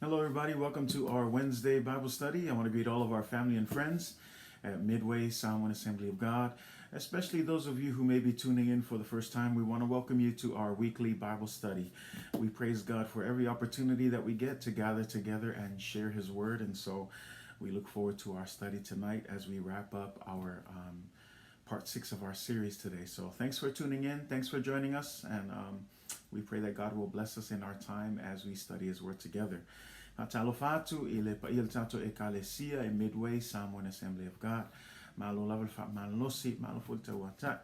Hello, everybody. Welcome to our Wednesday Bible study. I want to greet all of our family and friends at Midway Samoan Assembly of God, especially those of you who may be tuning in for the first time. We want to welcome you to our weekly Bible study. We praise God for every opportunity that we get to gather together and share His Word. And so we look forward to our study tonight as we wrap up our part 6 of our series today. So thanks for tuning in. Thanks for joining us. And we pray that God will bless us in our time as we study His Word together. Faatalofa atu i le paia o le tatou Ekalesia e Midway Samoan Assembly of God. Malo lava le faamalolosi, malo foi le tauatai,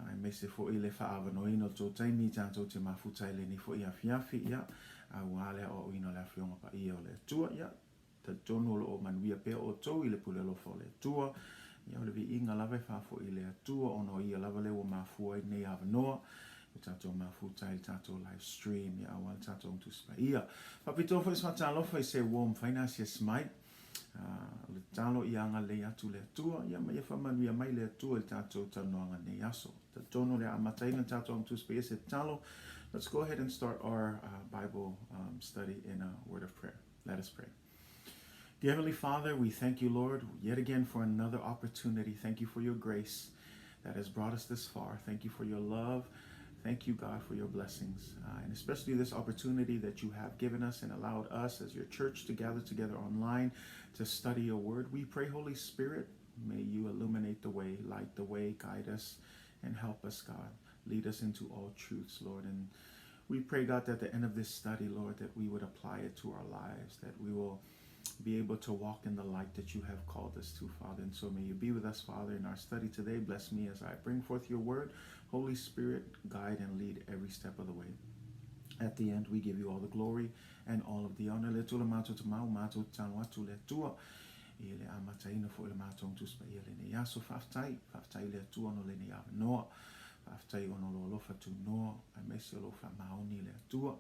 aemaise foi le faaavanoaina o le tou taimi tatou te mafuta i lenei foi afiafi, ia, aua le aoaoina o le Afioga Paia o le Atua, ia, talitonu o lo o manuia pea outou i le pule alofa o le Atua, ia, o le viiga lava e faafoi i le Atua ona o Ia lava lea ua mafua ai lenei avanoa, ua tatou mafuta ai le tatou live stream, ia, aua le tatou Tusi Paia. Faapitoa foi se faatalofa i se ua mafai ona asiasi mai, o le tatalo ia agalelei atu le Atua, ia ma ia faamanuia mai le Atua i le tatou talanoaga nei aso. Talitonu o le a amataina le tatou Agatusi Paia se tatalo. Let's go ahead and start our Bible study in a word of prayer. Let us pray. Dear Heavenly Father, we thank you, Lord, yet again for another opportunity. Thank you for your grace that has brought us this far. Thank you for your love. Thank you, God, for your blessings, and especially this opportunity that you have given us and allowed us as your church to gather together online to study your word. We pray, Holy Spirit, may you illuminate the way, light the way, guide us, and help us, God. Lead us into all truths, Lord. And we pray, God, that at the end of this study, Lord, that we would apply it to our lives, that we will be able to walk in the light that you have called us to, Father. And so may you be with us, Father, in our study today. Bless me as I bring forth your word. Holy Spirit, guide and lead every step of the way. At the end, we give you all the glory and all of the honor. Le Atua le matou Tama, ua matou tatalo atu le Atua i le amataina foi o le matou Tusi Paia lenei aso. Faafetai, faafetai i le Atua ona o lenei avanoa. Faafetai ona o lou alofa tunoa, aemaise o lou faamaoni i le Atua.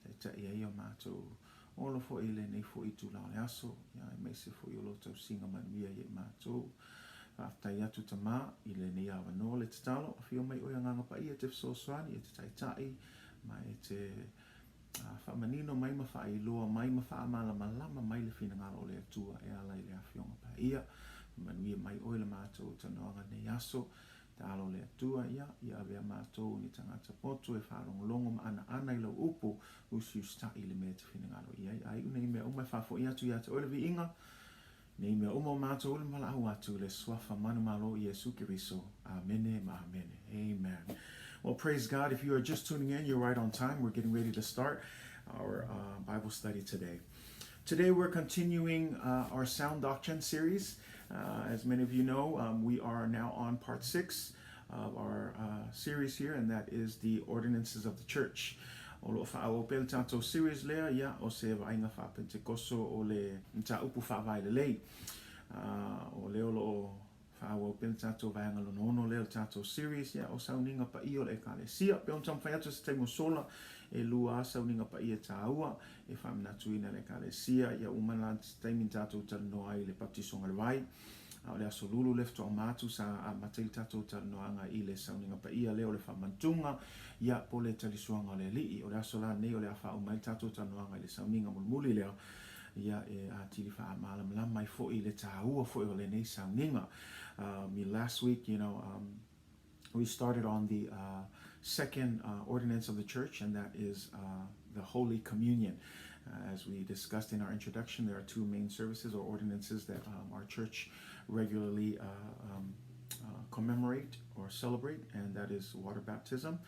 Taitai ai o matou ola foi i lenei foi itula o le aso, ia, aemaise foi o lou tausiga manuia ia i matou. Faafetai atu Tama i lenei avanoa le tatalo, afio mai oe Agaga Paia e te fesoasoani, e te taitai, ma e te faamanino mai ma faailoa mai ma faamalamalama mai le finagalo o le Atua e ala i le Afioga Paia. Manuia mai oe le matou talanoaga i lenei aso. Talo le Atua ia, ia avea matou ni tagata poto e faalogologo ma anaana i lau upu, usiusitai i le mea e te finagalo i ai. A iu nei mea uma e faafoi atu ia te oe le viiga, nei mea uma o matou le valaau atu i le Suafa manumalo o Iesu Keriso. Amene ma amene. Amen. Well, praise God. If you are just tuning in, you're right on time. We're getting ready to start our Bible study today. Today we're continuing our Sound Doctrine series. As many of you know, we are now on part 6 of our series here, and that is the ordinances of the church. O lo o faaauau pea le tatou series lea, ia, o se vaaiga faapentekoso o le mataupu faavae lelei. O lea o lo o faaauau pea le tatou vaega lona ono lea o le tatou series, ia, o sauniga paia o le Ekalesia. Pei ona taumafai atu i se taimi ua sola, e lua lava sauniga paia taua e faamanatuina le Ekalesia, ia uma la se taimi na tatou talanoa ai i le baptisoga o le vai, a o le Aso Lulu lea faatoa uma atu sa amata ai le tatou talanoaga i le sauniga paia lea o le faamantuga, ia, po o le talisuaga o le Alii. O le aso la lenei o le a faauma ai le tatou talanoaga i le sauniga mulimuli lea, ia, e atili faamalamalama ai foi le taua foi o lenei sauniga. Last week, we started on the second ordinance of the church, and that is the Holy Communion. As we discussed in our introduction, there are two main services or ordinances that our church regularly commemorate or celebrate, and that is water baptism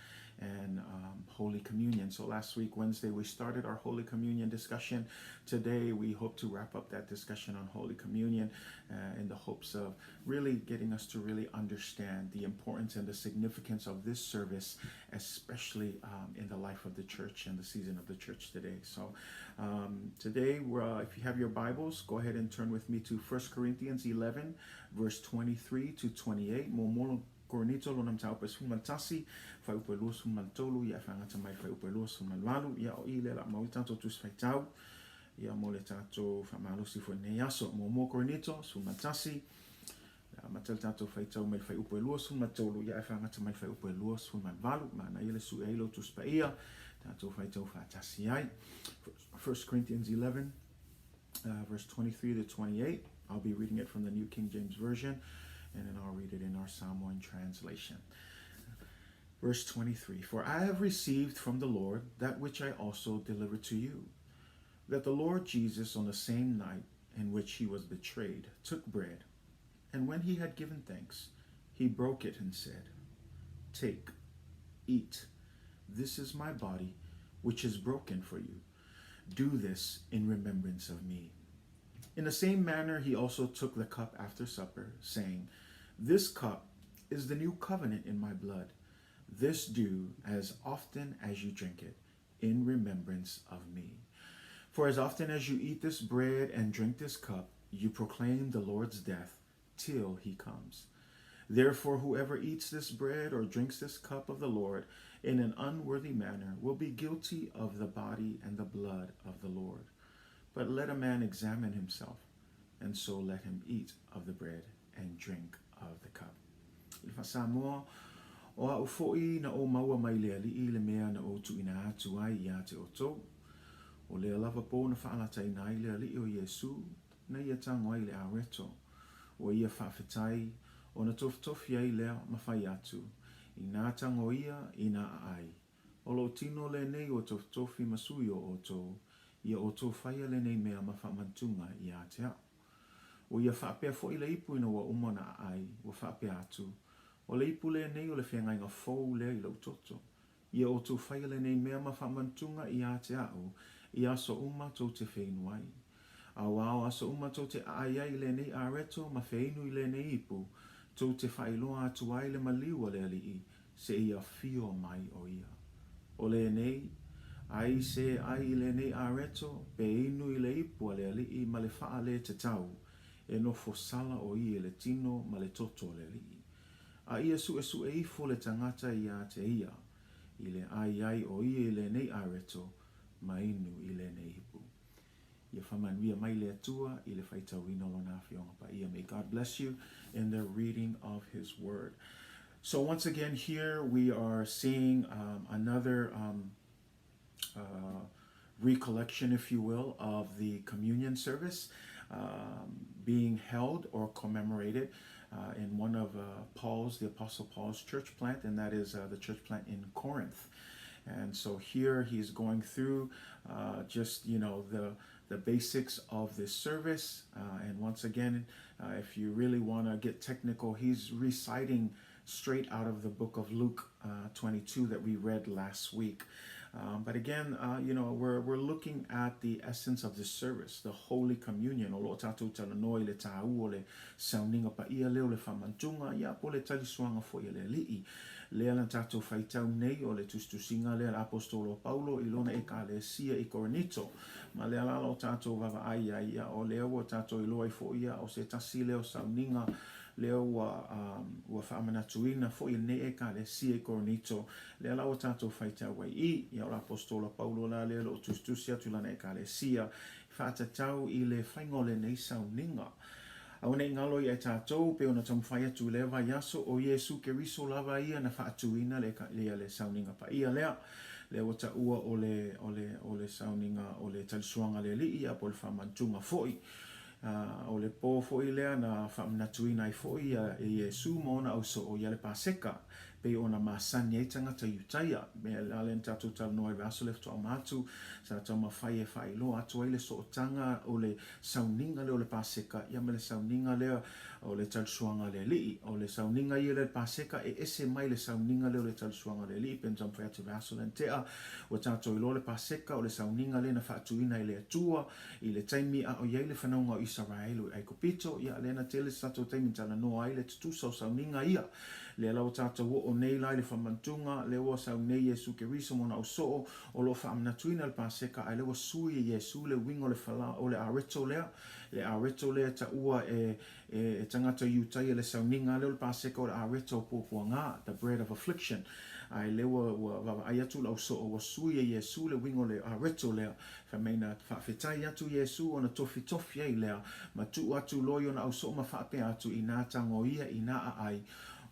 and Holy Communion. So last week, Wednesday, we started our Holy Communion discussion. Today, we hope to wrap up that discussion on Holy Communion in the hopes of really getting us to really understand the importance and the significance of this service, especially in the life of the church and the season of the church today. So today, if you have your Bibles, go ahead and turn with me to 1 Corinthians 11, verse 23 to 28. Muamua Korinito lona mataupu e 11, fuaiupu e 23, ia e faagata mai le fuaiupu e 28, ia o i lea o le a mau ai tatou Tusi Faitau, ia mo le tatou faamalosi foi i lenei aso. Muamua Korinito 11, le a amata le tatou faitau mai le fuaiupu e 23, ia e faagata mai le fuaiupu e 28, manaia le sue ai lou Tusi Paia. Tatou faitau faatasi ai. 1 Corinthians 11, verse 23 to 28. I'll be reading it from the New King James Version, and then I'll read it in our Samoan translation. Verse 23 For I have received from the Lord that which I also delivered to you, that the Lord Jesus, on the same night in which he was betrayed, took bread, and when he had given thanks, he broke it and said, Take, eat, this is my body, which is broken for you. Do this in remembrance of me. In the same manner, he also took the cup after supper, saying, This cup is the new covenant in my blood. This do as often as you drink it in remembrance of me. For as often as you eat this bread and drink this cup, you proclaim the Lord's death till he comes. Therefore, whoever eats this bread or drinks this cup of the Lord in an unworthy manner will be guilty of the body and the blood of the Lord. But let a man examine himself, and so let him eat of the bread and drink of the cup. I le faa-Samoa, o a'u fo'i na ou maua mai le Alii le mea na ou tuuina atu ai ia te outou. O lea lava po na faalataina ai le Alii o Iesu, na ia tago ai le areto. Ua ia faafetai, ona tofitofi ai lea ma fai atu, Inā tago ia, inā aai. O lou tino lenei ua tofitofi ma sui o outou, ia outou faia lenei mea ma faamantuga ia te au. Ua ia faapea foi le ipu ina ua uma ona aai, ua faapea atu, O le ipu lenei o le feagaiga fou lea i lou toto. Ia outou faia lenei mea ma faamantuga ia te au i aso uma tou te feinu ai. Auā o aso uma tou te aai ai i lenei areto ma feinu i lenei ipu, tou te faailoa atu ai le maliu a le Alii seia afio mai o ia. O lenei, ai se ai i lenei areto pe inu i le ipu a le Alii ma le faa le tatau, e nofo sala o ia i le tino ma le toto o le Alii. A ia suesue ifo le tagata ia te ia, i le ai ai o ia i lenei areto ma inu i lenei ipu. Ia faamanuia mai le Atua i le faitauina o Lona Afioga Paia. May God bless you in the reading of His Word. So once again here we are seeing another recollection, if you will, of the communion service being held or commemorated in one of Paul's, the Apostle Paul's church plant, and that is the church plant in Corinth. And so here he's going through just, you know, the basics of this service. And once again, if you really want to get technical, he's reciting straight out of the book of Luke 22 that we read last week. But again, we're, we're looking at the essence of this service, the Holy Communion. O lo o tatou talanoa i le tāua o le sauniga paia lea o le faamantuga, ia po o le talisuaga foi a le Alii. Lea na tatou faitau nei o le tusitusiga lea a le Aposetolo o Paulo i lona Ekalesia i Korinito. Ma lea la o tatou vaavaai ai, ia o lea ua tatou iloa ai foi ia o se tasi lea o sauniga lea ua, ua faamanatuina foi e lenei Ekalesia i Korinito, lea la ua tatou faitau ai i, ia o le Aposetolo Paulo la lea o lo o tusitusi atu i lana Ekalesia, faatatau i le faiga o lenei sauniga. Aua ne i galo ia e tatou, pei ona taumafai atu i lea vaiaso, o Iesu Keriso lava ia na faatuina le, ia le sauniga paia lea. Lea ua taua o le, o le, o le sauniga o le talisuaga a le Alii, ia po o le faamantuga foi. O le po foi lea na faamanatuina ai foi ia e Iesu ma ona ausoo ia le Paseka, pei ona masani ai tagata Iutaia. Mea la lea na tatou talanoa ai i le vaiaso lea faatoa uma atu, sa taumafai e faailoa atu ai le sootaga o le sauniga lea o le Paseka ia ma le sauniga lea o le talisuaga a le Alii. O le sauniga ia lea o le Paseka e ese mai le sauniga lea o le talisuaga a le Alii, pei ona taumafai atu i le vaiaso lea na tea. Ua tatou iloa le Paseka o le sauniga lea na faatuina e le Atua I le taimi a o i ai le whanaunga o Isaraelu i Aikupito, ia, lea na tele se tatou taimi na talanoa ai le tutusa o sauniga ia. Lea la ua tatou oo nei la i le faamanatuga, lea ua sau nei Iesu Keriso ma ona ausoo, o lo o faamanatuina le Paseka, ae lea ua sui e Iesu le uiga o le fala, o le areto lea, le areto lea e taua e, e, e tagata Iutaia le sauniga lea o le Paseka o le areto o puapuaga, the bread of affliction. Ae lea ua, ua vaavaai atu le ausoo, ua sui e Iesu le uiga o le areto lea, Fai mai na faafetai atu Iesu ona tofitofi ai lea, ma tuu atu loa i ona ausoo ma faapea atu, Inā tago ia, inā aai.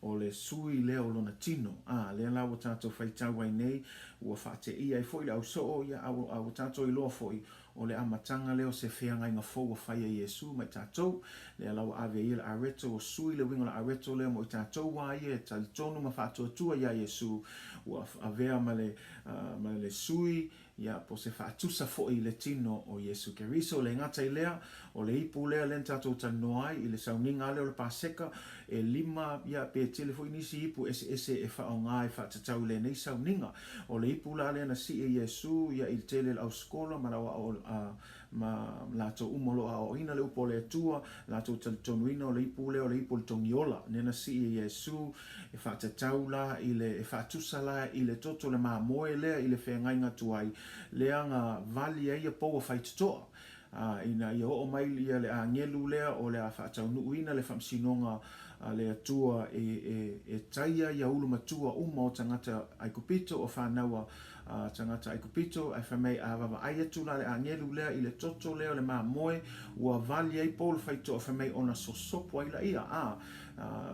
O le sui lea o lona tino. A, lea la ua tatou faitau ai nei, ua faateia ai foi le ausoo, ia, a ua, a ua tatou iloa foi, o le amataga lea o se feagaiga fou ua fai e Iesu ma i tatou. Lea la ua ave ai ia le areto, ua sui le uiga o le areto lea mo i tatou a ia e talitonu ma faatuatua iā Iesu, ua avea ma le, ma le sui, Ia, po o se faatusa foi i le tino o Iesu Keriso. E le gata i lea, o le ipu lea lea na tatou talanoa ai i le sauniga lea o le Paseka, e lima, ia, pe tele foi nisi ipu eseese e faaaoga e faatatau i lenei sauniga. O le ipu la lea na sii e Iesu, ia, i le tele o le ausikola ma le aoao, a, ma latou uma o lo o aoaoina le upu a le Atua, latou talitonuina o le ipu lea o le ipu o le togiola, lea na sii e Iesu e faatatau la i le, e faatusa la i le toto le mamoe lea i le feagaiga tuai, lea na vali ai ia poua faitotoa, a, ina ia oo mai ia le agelu lea o le a faataunuuina le faamasinoga a le Atua e, e, e taia ia ulu matua uma o tagata Aikupito o fanau a a tagata Aikupito, ae fai mai, a vaavaai atu la le agelu lea i le toto lea o le mamoe, ua vali ai pou le faitotoa, fai mai ona sosopo ai laia, a,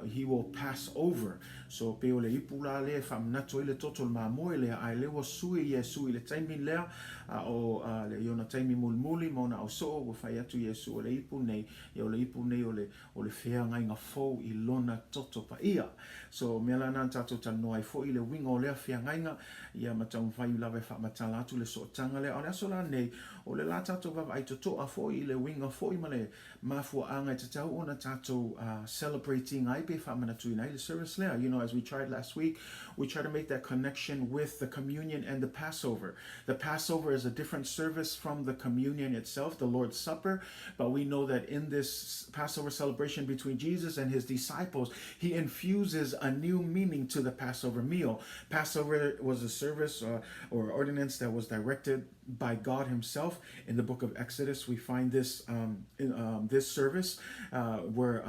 he will pass over. So, pei o le ipu la lea e faamanatu ai le toto o le mamoe lea, ae lea ua sui Iesu i le taimi lea, a o le, i ona taimi mulimuli ma ona ausoo, ua fai atu Iesu o le ipu nei, ia o le ipu nei o le, o le feagaiga fou i lona toto paia. So, o mea la na na tatou talanoa ai foi i le uiga o lea feagaiga, ia ma taumafai lava e faamatala atu le sootaga lea. A o le aso la nei, o le la tatou vaavaai totoa foi i le uiga foi ma le mafuaaga e tatau ona tatou celebrate-ina ai pe faamanatuina ai le service lea. You know, as we tried last week, we try to make that connection with the communion and the Passover. The Passover is a different service from the communion itself, the Lord's Supper, but we know that in this Passover celebration between Jesus and his disciples, he infuses a new meaning to the Passover meal. Passover was a service or ordinance that was directed by God himself. In the book of Exodus, we find this in, this service where,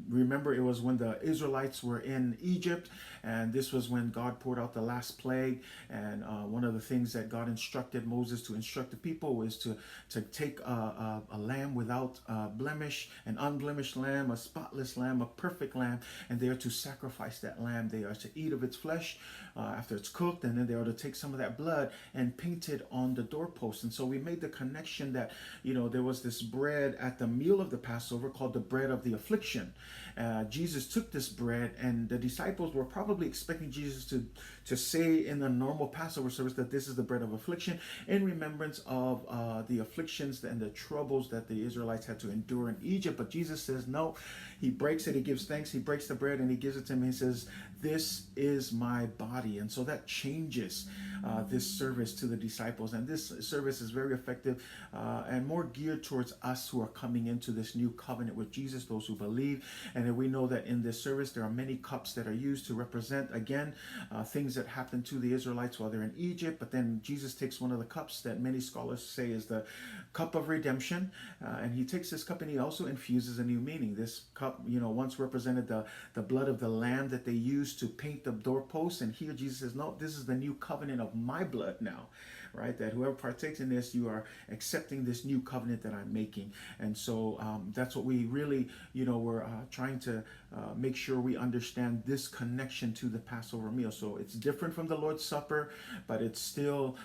remember, it was when the Israelites were in Egypt, and this was when God poured out the last plague. And one of the things that God instructed Moses to instruct the people was to, to take a, a, a lamb without blemish, an unblemished lamb, a spotless lamb, a perfect lamb, and they are to sacrifice that lamb. They are to eat of its flesh after it's cooked, and then they are to take some of that blood and paint it on the doorpost. And so we made the connection that, you know, there was this bread at the meal of the Passover called the bread of the affliction. Jesus took this bread, and the disciples were probably expecting Jesus to, to say in the normal Passover service that this is the bread of affliction in remembrance of the afflictions and the troubles that the Israelites had to endure in Egypt. But Jesus says, no. He breaks it, he gives thanks, he breaks the bread, and he gives it to him. He says, this is my body. And so that changes this service to the disciples. And this service is very effective and more geared towards us who are coming into this new covenant with Jesus, those who believe. And we know that in this service, there are many cups that are used to represent, again, things that happened to the Israelites while they're in Egypt. But then Jesus takes one of the cups that many scholars say is the cup of redemption. And he takes this cup and he also infuses a new meaning. This cup, you know, once represented the, the blood of the lamb that they used to paint the doorposts. And here Jesus says, no, this is the new covenant of my blood now, right? That whoever partakes in this, you are accepting this new covenant that I'm making. And so that's what we really, you know, we're trying to make sure we understand this connection to the Passover meal. So it's different from the Lord's Supper, but it's still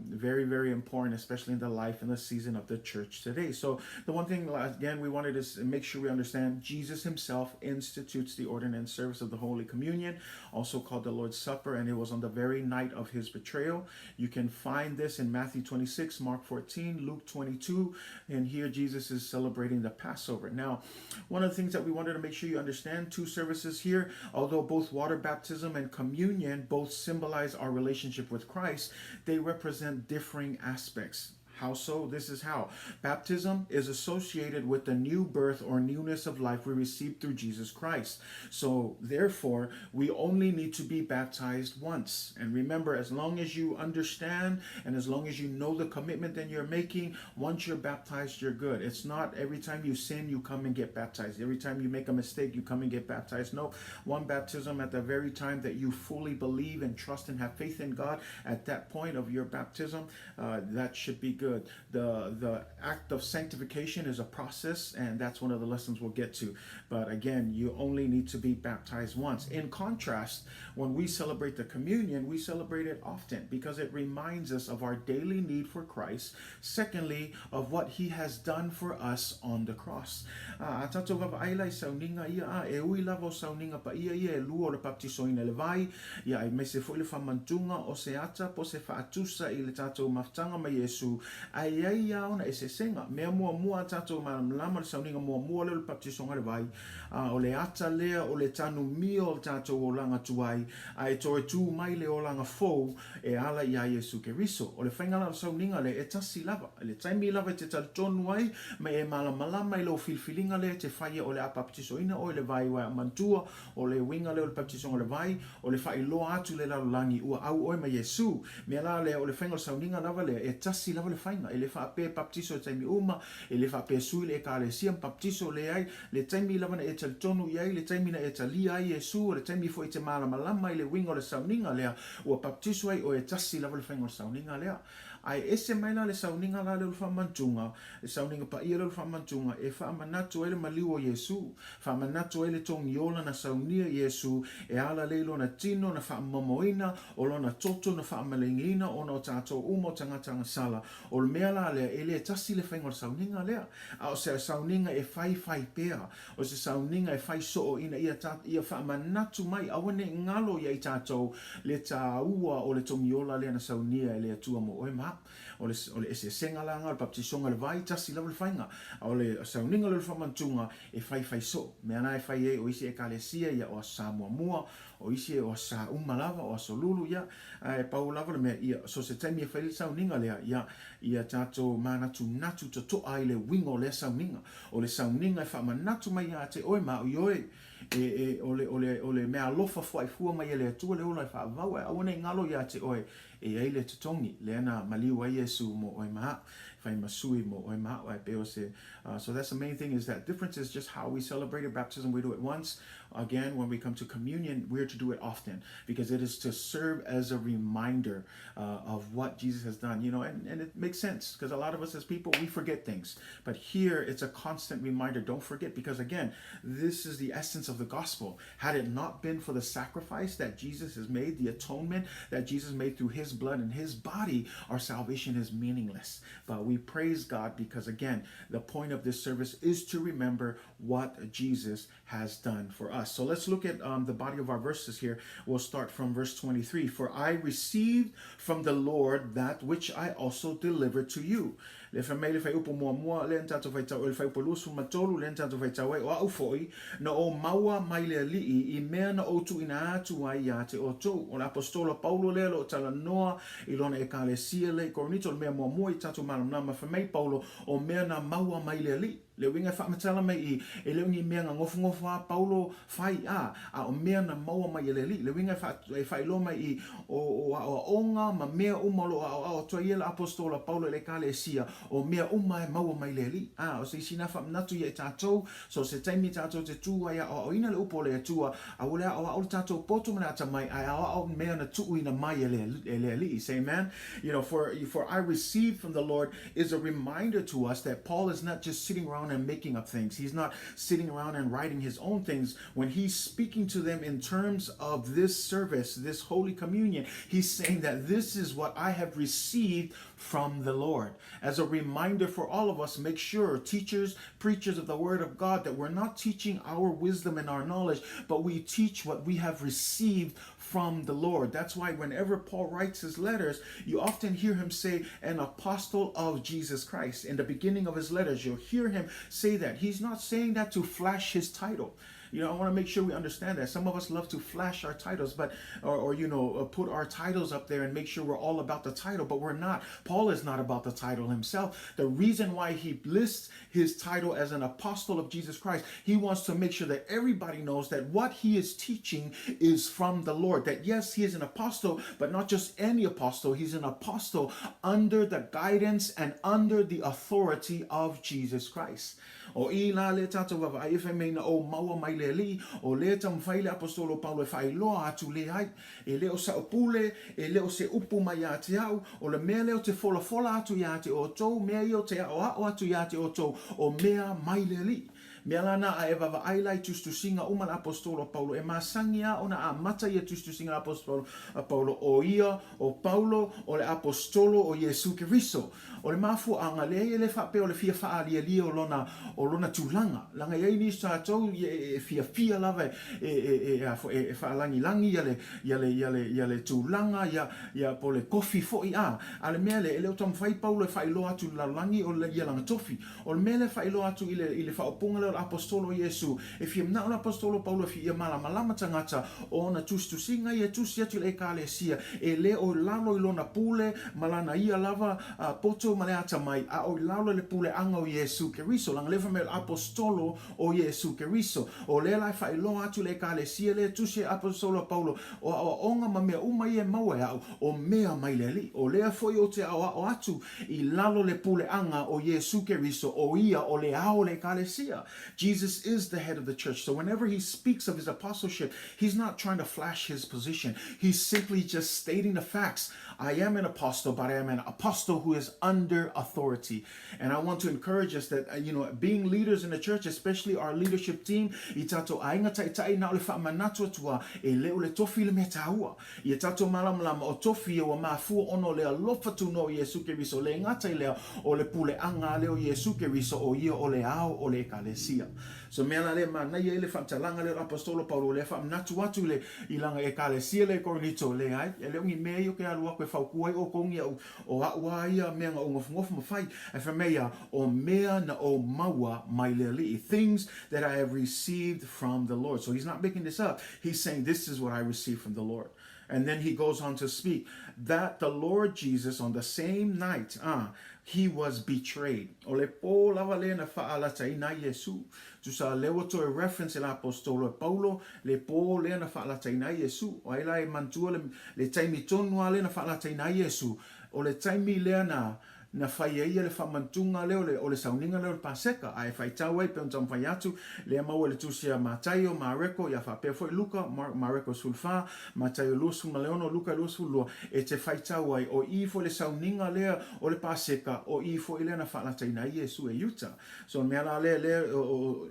very, very important, especially in the life and the season of the church today. So the one thing, again, we wanted to make sure we understand Jesus himself institutes the ordinance service of the Holy Communion, also called the Lord's Supper, and it was on the very night of his betrayal. You can find this in Matthew 26, Mark 14, Luke 22, and here Jesus is celebrating the Passover. Now, one of the things that we wanted to make sure you understand, two services here, although both water baptism and communion both symbolize our relationship with Christ, they represent differing aspects. How so? This is how. Baptism is associated with the new birth or newness of life we receive through Jesus Christ. So, therefore, we only need to be baptized once. And remember, as long as you understand and as long as you know the commitment that you're making, once you're baptized, you're good. It's not every time you sin, you come and get baptized. Every time you make a mistake, you come and get baptized. No, one baptism at the very time that you fully believe and trust and have faith in God, at that point of your baptism, that should be good. good. The the act of sanctification is a process, and that's one of the lessons we'll get to. But again, you only need to be baptized once. In contrast, when we celebrate the communion, we celebrate it often because it reminds us of our daily need for Christ. Secondly, of what he has done for us on the cross. A tatou vaavaai la i sauniga ia, a e ui lava o sauniga paia ia e lua o le papatisoina i le vai, ia aemaise foi le faamantuga o se ata po o se faatusa i le tatou mafutaga ma Iesu, ae i ai lava ona eseesega. Mea muamua a tatou malamalama le sauniga muamua lea o le papatisoga i le vai, a o le ata lea o le tanumia o le tatou olaga tuai, a e toe tu mai le olaga fou e ala iā Iesu Keriso. O le faiga la o le sauniga lea, e tasi lava. I le taimi lava e te talitonu ai, ma e malamalama i lou filifiliga lea e te faia o le a papatisoina oe i le vai uaea manatua, o le uiga lea o le papatisoga o le vai, o le faailoa atu i le lalolagi ua au oe ma Iesu. Mea la lea, o le faiga o le sauniga lava lea, e tasi lava le faiga. E le faapea e papatiso i taimi uma, e le faapea e sui le Ekalesia ma papatiso, leai, le taimi lava na e talitonu i ai, le taimi na e talia ai Iesu, o le taimi foi e te malamalama i le uiga o le sauniga lea, ua papatiso ai oe, e tasi lava le faiga o le sauniga lea. Ae ese mai la le sauniga la lea o le faamantuga, le sauniga paia lea o le faamantuga, e faamanatu ai le maliu o Iesu, faamanatu ai le togiola na saunia Iesu e ala lea i lona tino na faamamoina, o lona toto na faamalegiina ona o tatou uma o tagata agasala. O le mea la lea, e le tasi le faiga o le sauniga lea, a o se sauniga e faifai pea, o se sauniga e fai soo ina ia ia faamanatu mai, aua ne i galo ia i tatou le tāua o le togiola lea na saunia e le Atua mo oe ma au. O le, o le eseesega la nga o le baptisoga i le vai, tasi lava le faiga, a o le sauniga lea o le faamanatuga e faifai soo. Mea la e fai ai o isi Ekalesia ia o Aso Sa muamua, o isi o Aso Sa uma lava, o Aso Lulu, ia, ae pau lava le mea, ia, so se taimi e fai ai le sauniga lea, ia, ia tatou manatunatu totoa i le uiga o lea sauniga. O le sauniga e faamanatu mai ia te oe ma au i oe, e, e, o le, o le, o le meaalofa fuaifua mai e le Atua le ola e faavavau, ae aua ne i galo ia te oe, e i ai le totogi, lea na maliu ai Iesu mo oe ma au, e fai ma sui mo oe ma au, ae pei o se, so that's the main thing is that difference is just how we celebrate it. Baptism, we do it once. Again, when we come to communion, we are to do it often because it is to serve as a reminder of what Jesus has done, you know, and, and it makes sense because a lot of us as people, we forget things. But here, it's a constant reminder don't forget because, again, this is the essence of the gospel. Had it not been for the sacrifice that Jesus has made, the atonement that Jesus made through his blood and his body, our salvation is meaningless. But we praise God because, again, the point of this service is to remember what Jesus has done for us. So let's look at um, the body of our verses here. We'll start from verse 23. For I received from the Lord that which I also delivered to you. Le fai mai le fuaiupu muamua lea na tatou faitau, le fuaiupu 23 lea na tatou faitau ai, o au foi, na ou maua mai le Alii i mea na ou tuuina atu ai ia te outou. O le apostola Paulo lea o lo o talanoa i lona Ekalesia lea i Korinito, o le mea muamua i tatou malamalama, fai mai Paulo, o mea na maua mai le Alii. Le uiga e faamatala mai i, e le o ni mea na nofonofo a Paulo fai, a, a o mea na maua mai e le Alii. Le uiga e faa, e faailoa mai i, o, o aoaoga ma mea uma o lo o aoao atu ai ia le apostola Paulo i le Ekalesia, o mea uma e maua mai le Alii. A, o se isi na faamanatu ia i tatou, so se taimi tatou te tu ai aoaoina le upu o le Atua, aua le aoao le tatou poto ma le atamai, ae aoao mea na tuuina mai e le, e le Alii. Say amen. You know, for, for I received from the Lord is a reminder to us that Paul is not just sitting around and making up things. He's not sitting around and writing his own things. When he's speaking to them in terms of this service, this Holy Communion, he's saying that this is what I have received from the Lord. As a reminder for all of us, make sure, teachers, preachers of the Word of God, that we're not teaching our wisdom and our knowledge, but we teach what we have received from the Lord. That's why whenever Paul writes his letters, you often hear him say, an apostle of Jesus Christ. In the beginning of his letters, you'll hear him say that. He's not saying that to flash his title. You know, I want to make sure we understand that. Some of us love to flash our titles, but, or, or you know, uh, put our titles up there and make sure we're all about the title, but we're not. Paul is not about the title himself. The reason why he lists his title as an apostle of Jesus Christ, he wants to make sure that everybody knows that what he is teaching is from the Lord. That yes, he is an apostle, but not just any apostle. He's an apostle under the guidance and under the authority of Jesus Christ. O i la le tatou vaavaai e fai mai na ou maua mai le le Alii, o lea e taumafai le Aposetolo o Paulo e faailoa atu leai, e le o sa'u pule, e le o se upu mai ia te au, o le mea lea ou te folafola atu ia te outou, mea ia ou te aʻoaʻo atu ia te outou, o mea mai le Alii. Mea la na a e vaavaai la i tusitusiga uma a le Aposetolo a Paulo, e masani lava ona amata ia tusitusiga a le Aposetolo a Paulo, o ia o Paulo o le Aposetolo o Iesu Keriso. O le mafuaaga, leai e le faapea o le fia faaalialia o lona, o lona tulaga, leaga e i ai nisi o tatou e fiafia lava e, e, e, e, e faalagilagi ia le, ia le, ia le, ia le tulaga, ia, ia po o le tofi foi, a, a o le mea lea, e le o taumafai Paulo e faailoa atu i le lalolagi o le, ia lana tofi. O le mea lea e faailoa atu i le, i le faaupuga lea o le Aposetolo o Iesu, e fia manao le Aposetolo Paulo e fia ia malamalama tagata o ona tusitusiga ia e tusi atu i le Ekalesia, e le o i lalo i lona pule ma lana ia lava a, poto ma le atamai, a o i lalo i le puleaga o Iesu Keriso. Leaga lea fai mai o le Aposetolo o Iesu Keriso. O lea la e faailoa atu i le Ekalesia lea e tusi ai Aposetolo a Paulo, o aoaoga ma mea uma ia e maua e au, o mea mai le Alii. O lea foi ou te aoao atu i lalo le puleaga o Iesu Keriso, o ia o le ao o le Ekalesia. Jesus is the head of the church. So whenever he speaks of his apostleship, he's not trying to flash his position. He's simply just stating the facts. I am an apostle, but I am an apostle who is under authority. And I want to encourage us that, you know, being leaders in the church, especially our leadership team, i tātou aiga taitai, na o le faamanatu atu a, e le o le tofi le mea tāua. Ia tātou malamalama o tofi ia ua mafua ona o le alofa tūnoa o Iesu Keriso, le gata i lea o le puleaga lea o Iesu Keriso o ia o le ao o le Ekalesia. So mea la lea manaia ai le faamatalaga lea o le Aposetolo Paulo lea faamanatu atu i le i lana Ekalesia lea i Korinito, leai, e le o ni mea ia ou te alu atu e fautua ai outou ni au o a'u a ia mea na ou nofonofo ma fai, ae fai mai ia, o mea na ou maua mai le Alii, things that I have received from the Lord. So he's not making this up. He's saying this is what I received from the Lord. And then he goes on to speak that the Lord Jesus on the same night, ah, he was betrayed. O le pō lava lea na faalataina ai Iesu. Tusa lea ua toe reference e le Aposetolo e Paulo le pō lea na faalataina ai Iesu. O ai la e manatua le, le taimi tonu lava lea na faalataina ai Iesu, o le taimi lea na, na fai ai ia le faamantuga lea o le, o le sauniga lea o le Paseka, a e faitau ai pei ona taumafai atu, lea maua i le tusi a Mataio, Mareko, ia faapea foi Luka, Mark, Mareko 14, Mataio 26, Luka 22, e te faitau ai, o i foi le sauniga lea o le Paseka, o i foi lea na faalataina ai Iesu e Iuta. So o le mea la lea, lea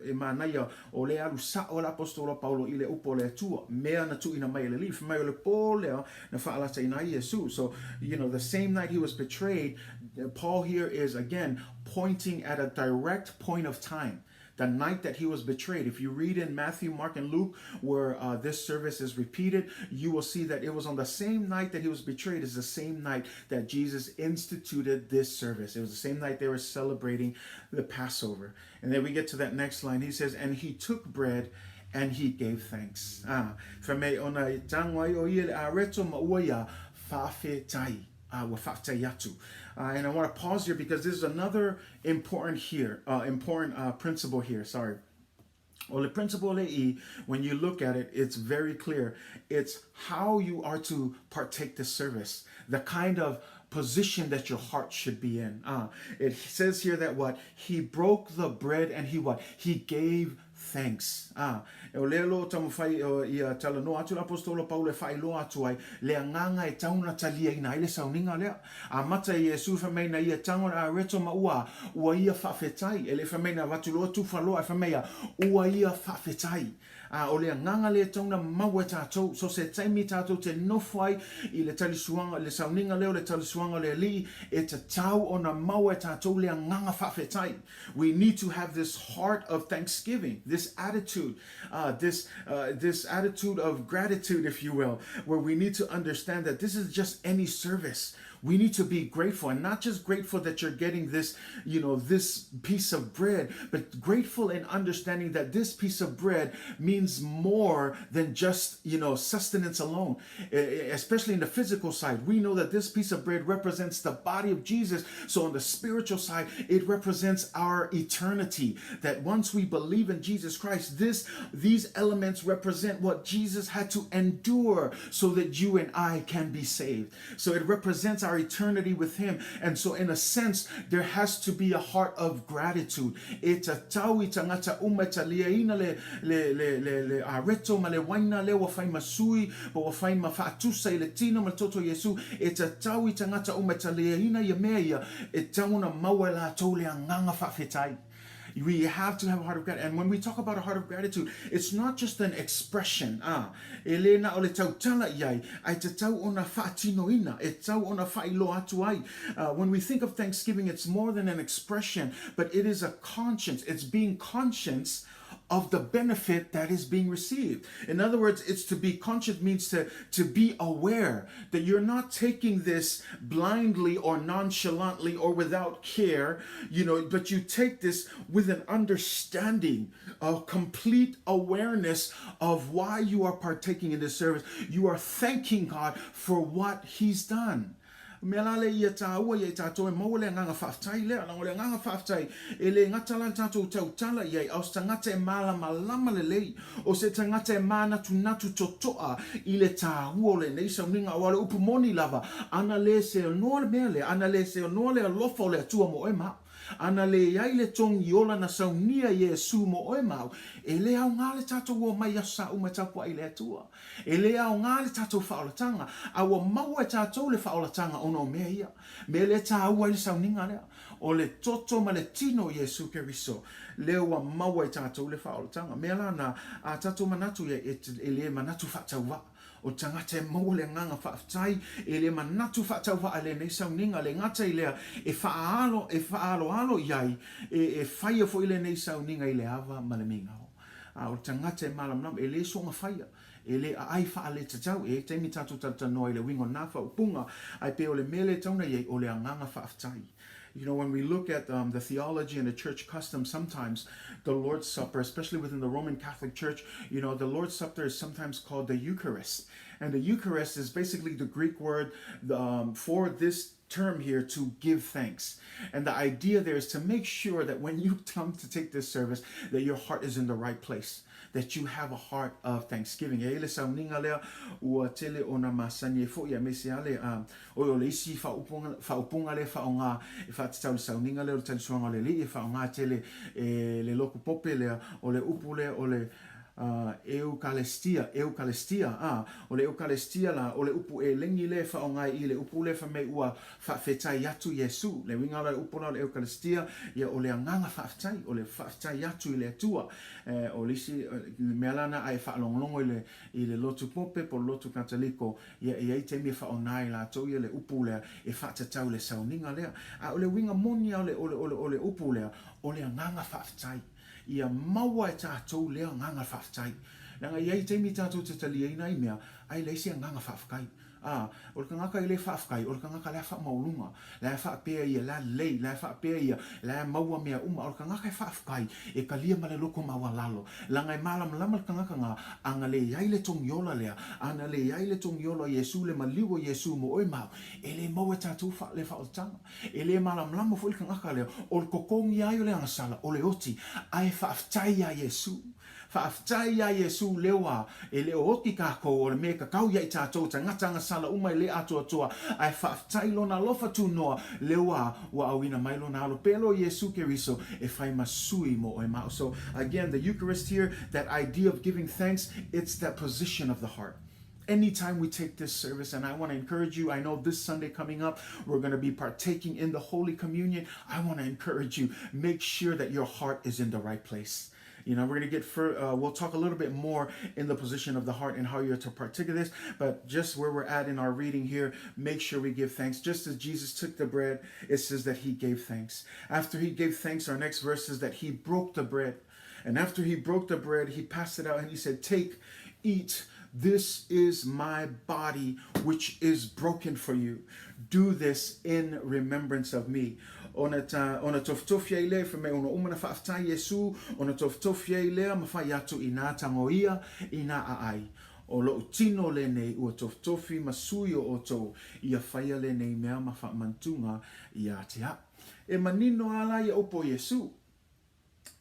e manaia, o lea alu sa'o le Aposetolo a Paulo i le upu o le Atua, mea na tuuina mai e le Alii, fai mai o le pō lea na faalataina ai Iesu. So, you know, the same night he was betrayed, Paul here is again pointing at a direct point of time. The night that he was betrayed. If you read in Matthew, Mark, and Luke, where this service is repeated, you will see that it was on the same night that he was betrayed, is the same night that Jesus instituted this service. It was the same night they were celebrating the Passover. And then we get to that next line. He says, And he took bread and he gave thanks. Ah, fai mai ona i tango ai o ia le areto ma ua ia faafetai. Ah, ua faafetai atu. And I want to pause here because this is another important here, important principle here, sorry. O le principle le i, when you look at it, it's very clear. It's how you are to partake the service, the kind of position that your heart should be in. It says here that what? He broke the bread and he what? He gave thanks. O lea lo taumafai ia talanoa atu le Aposetolo Paulo e faailoa atu ai le agaga e tau ona taliaina ai le sauniga lea. Amata e Iesu fai mai na ia tango le areto ma ua ua ia faafetai. E le fai mai na avatu loa tufa loa, e fai mai ia ua ia faafetai. A o le agaga lea e tau ona maua e tatou, so se taimi tatou te nofo ai i le talisuaga, le sauniga lea o le talisuaga o le Alii, e tatau ona maua e tatou le agaga faafetai. We need to have this heart of thanksgiving, this attitude, this, this attitude of gratitude, if you will, where we need to understand that this is just any service. We need to be grateful, and not just grateful that you're getting this, you know, this piece of bread, but grateful in understanding that this piece of bread means more than just, you know, sustenance alone, especially in the physical side. We know that this piece of bread represents the body of Jesus. So on the spiritual side, it represents our eternity. That once we believe in Jesus Christ, this these elements represent what Jesus had to endure so that you and I can be saved. So it represents our our eternity with Him. And so in a sense, there has to be a heart of gratitude. E tatau i tagata uma e taliaina le, le, le, le, le areto ma le waina lea ua fai ma sui, po ua fai ma faatusa i le tino ma le toto o Iesu, e tatau i tagata uma e taliaina ia mea ia, e tatau ona maua e latou le agaga faafetai. We have to have a heart of gratitude. And when we talk about a heart of gratitude, it's not just an expression, ah, e le na o le tautala i ai, ae tatau ona faatinoina, e tatau ona faailoa atu ai. When we think of thanksgiving, it's more than an expression, but it is a conscience. It's being conscious of the benefit that is being received. In other words, it's to be conscious means to, to be aware that you're not taking this blindly or nonchalantly or without care, you know, but you take this with an understanding, a complete awareness of why you are partaking in this service. You are thanking God for what He's done. Mea la le ia tāua ia i tātou e maua le agaga faafetai lea, leaga o le agaga faafetai e le gata la le tātou tautala i ai, a o se tagata e malamalama lelei, o se tagata e mānatunatu totoa i le tāua o lenei sauniga, aua o le upu moni lava, ana le seonoa le mea lea, ana le seonoa le alofa o le Atua mo oe ma au, ana le i ai le togi ola na saunia Iesu mo oe ma au, e le aoga le tātou omai i aso sa uma e tapuai i le Atua. E le aoga le tatou faaolatanga, a ua maua e tatou le faaolatanga ona o mea ia. Mea lea e tāua ai le sauniga lea, o le toto ma le tino o Iesu Keriso, lea ua maua e tatou le faaolatanga. Mea la na, a tatou manatu ia, e, e le manatu faatauvaa. O le tagata e maua le agaga faafetai, e le manatu faatauvaa i lenei sauniga, le gata i lea, e faaalo, e faaaloalo i ai, e, e faia foi lenei sauniga i le ava ma le migao. A o le tagata e malamalama, e le soona faia, e le aai faaletatau. E i ai taimi tatou talatalanoa i le uiga o na faaupuga, ae pei o le mea lea e tatau ona i ai, o le agaga faafetai. You know, when we look at um, the theology and the church custom, sometimes the Lord's Supper, especially within the Roman Catholic Church, you know, the Lord's Supper is sometimes called the Eucharist. And the Eucharist is basically the Greek word um, for this term here to give thanks. And the idea there is to make sure that when you come to take this service, that your heart is in the right place, that you have a heart of thanksgiving. E i ai le sauniga lea ua tele ona masani ai foi aemaise lava le oi o le isi faaupuga, faaupuga lea e faaaoga e faatatau i le sauniga lea o le talisuaga o le Alii e faaaoga tele e le lotu pope lea, o le upu lea o le Eukalestia, Eukalestia, ā, o le Eukalestia la, o le upu eleni lea e faaaoga i i le upu lea fai mai ua faafetai atu Iesu. Le uiga la o le upu la o le Eukalestia, ia o le agaga faafetai, o le faafetai atu i le Atua. E, o le isi mea la na a e faalogologo i le, i le lotu pope po o le lotu Kataliko, ia e i ai taimi e faaaoga ai latou ia le upu lea e faatatau i le sauniga lea. A o le uiga moni lava o le, o le, o le, o le upu lea, o le agaga faafetai. Ia maua e tatou lea agaga faafetai. Leaga e i ai taimi tatou te taliaina ai mea, ae leai se agaga faafetai. Ā, o le tagata e le faafetai, o le tagata la e faamaualuga, la e faapea ia, la e lelei, la e faapea ia, la e maua mea uma. A o le tagata e faafetai, e talia ma le loto maualalo. Leaga e malamalama le tagata na, ana leai le togiola lea, ana leai le togiola o Iesu, le maliu o Iesu mo oe ma au, e le maua e tatou le faaolataga. E le malamalama foi le tagata lea, o le totogi ai o le agasala, o le oti, ae faafetai iā Iesu. Faafetai iā Iesu lea ua e le o oti kākou, o le mea e tatau ia i tātou tagata agasala uma e le atoatoa, ae faafetai Lona alofa tunoa, lea ua ua auina mai Lona Alo pele o Iesu Keriso e fai ma sui mo oe ma au. So again, the Eucharist here, that idea of giving thanks, it's that position of the heart. Anytime we take this service, and I want to encourage you, I know this Sunday coming up, we're going to be partaking in the Holy Communion. I want to encourage you, make sure that your heart is in the right place. You know, we're going to get fur, we'll talk a little bit more in the position of the heart and how you're to partake of this, but just where we're at in our reading here, make sure we give thanks. Just as Jesus took the bread, it says that he gave thanks. After he gave thanks, our next verse is that he broke the bread. And after he broke the bread, he passed it out and he said, Take, eat. This is my body, which is broken for you. Do this in remembrance of me. Ona, ta, ona tofutofi ai lea, fai mai ona uma na faafetai Iesu, ona tofutofi ai lea ma fai atu i nā tangoia, i nā aai. O lou tino lenei ua tofutofi ma sui o outou, ia whaia lenei mea ma whaamantunga ia te au. E manino a la ia upu o Iesu.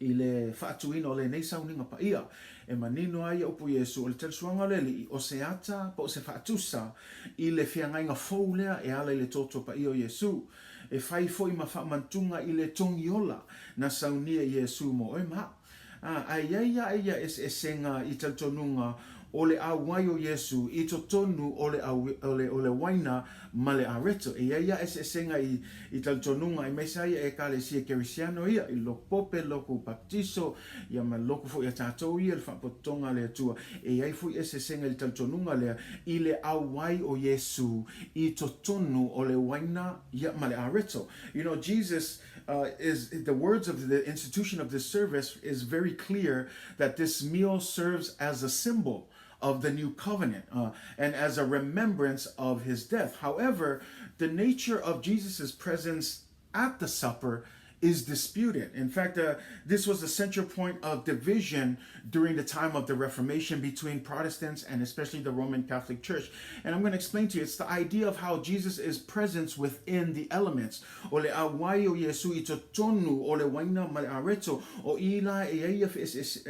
I le faatuina o lenei sauniga paia, e manino ai ia upu Iesu, o le talisuaga o le Alii, o se ata po o se faatusa i le feagaiga fou lea e ala i le toto paia o Iesu, e fai foi ma faamantuga i le togiola na saunia e Iesu mo oe ma au. Ā, ae i ai aʻe ia eseesega i talitonuga o le ʻauai o Iesu i totonu o le, o le, o le uaina ma le areto. E i ai aʻe eseesega i, i talitonuga aemaise ai ia Ekalesia Kerisiano ia, i loku pope, loku baptiso, ia ma loku foi a tatou ia, le faapotopotoga a le Atua. E i ai foi eseesega i le talitonuga lea i le ʻauai o Iesu i totonu o le uaina ia ma le areto. You know, Jesus uh, is the words of the institution of this service is very clear that this meal serves as a symbol of the new covenant uh, and as a remembrance of his death. However, the nature of Jesus' presence at the supper is disputed. In fact, uh, this was the central point of division during the time of the Reformation between Protestants and especially the Roman Catholic Church. And I'm going to explain to you, it's the idea of how Jesus is presence within the elements. O le ʻauai o Iesū i totonu o le waina ma le areto, o i la e ai ia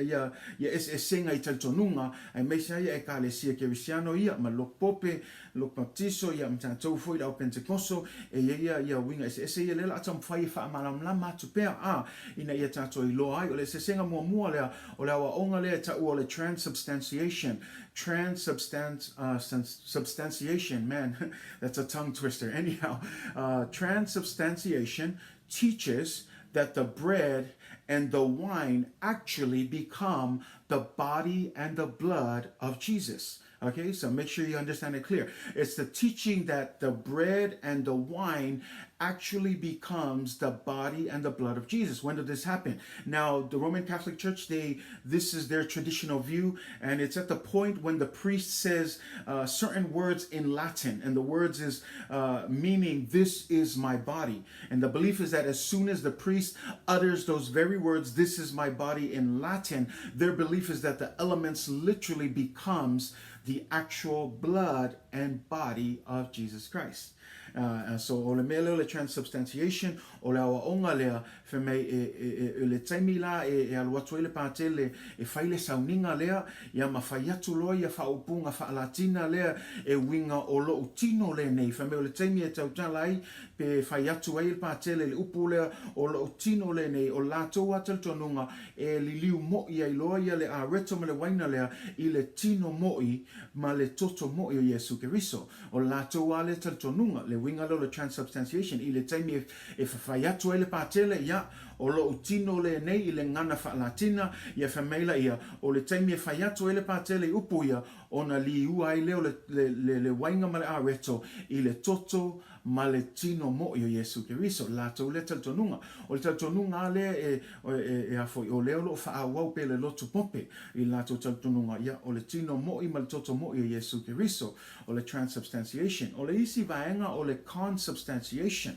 ia, ia eseesega i talitonuga, aemaise ai ia Ekalesia Kerisiano ia, ma loku pope, loku baptiso, ia ma tatou foi le au Pentekoso, e i ai ia, ia uiga eseese ia lea o le a taumafai e faamalamalama atu pea, a, ina ia tatou iloa ai. O le eseesega muamua lea, o le aoaoga lea e taua o le transubstantiation, Transubstan uh, substantiation, man, that's a tongue twister. Anyhow, uh, transubstantiation teaches that the bread and the wine actually become the body and the blood of Jesus. Okay, so make sure you understand it clear. It's the teaching that the bread and the wine actually becomes the body and the blood of Jesus. When did this happen? Now, the Roman Catholic Church, they this is their traditional view, and it's at the point when the priest says uh, certain words in Latin, and the words is uh, meaning this is my body. And the belief is that as soon as the priest utters those very words, this is my body in Latin, their belief is that the elements literally becomes the actual blood and body of Jesus Christ. Uh, so o le mea lea o le transubstantiation, o le aoaoga lea, fai mai e, e, e, e le taimi la e, e alu atu ai le patele e fai le sauniga lea, ia ma fai atu loa ia faaupuga faalatina lea e uiga o lou tino lenei. Fai mai o le taimi e tautala ai pe fai atu ai le patele le upu lea o lou tino lenei, o latou a talitonuga e liliu mo'i ai loa ia le areto ma le uaina lea i le tino mo'i ma le toto mo'i o Iesu Keriso. O le latou lava lea talitonuga, le uiga lea o le transubstantiation, i le taimi e, e fafai atu ai le patele, ia, o lou tino lenei i le gana faalatina, ia fai mai laia, o le taimi e fai atu ai le patele i upu ia, ona liua ai lea o le, le, le, le uaiga ma le areto i le toto ma le tino moʻi o Iesu Keriso, le latou lea talitonuga. O le talitonuga lava lea e, e, e a foi, o lea o lo o faaauau pea le lotu pope i le latou talitonuga, ia, o le tino moʻi ma le toto moʻi o Iesu Keriso, o le transubstantiation. O le isi vaega o le consubstantiation.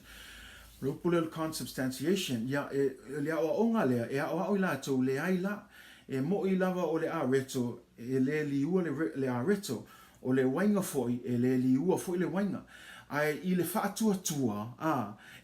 O le upu lea o le consubstantiation, ia, e, le aoaoga lea, e aoao i latou, leai la, e moʻi lava o le areto, e le liua le, le areto, O le uaiga foi, e le liua foi le uaiga. Ae i le faatuatua, ā,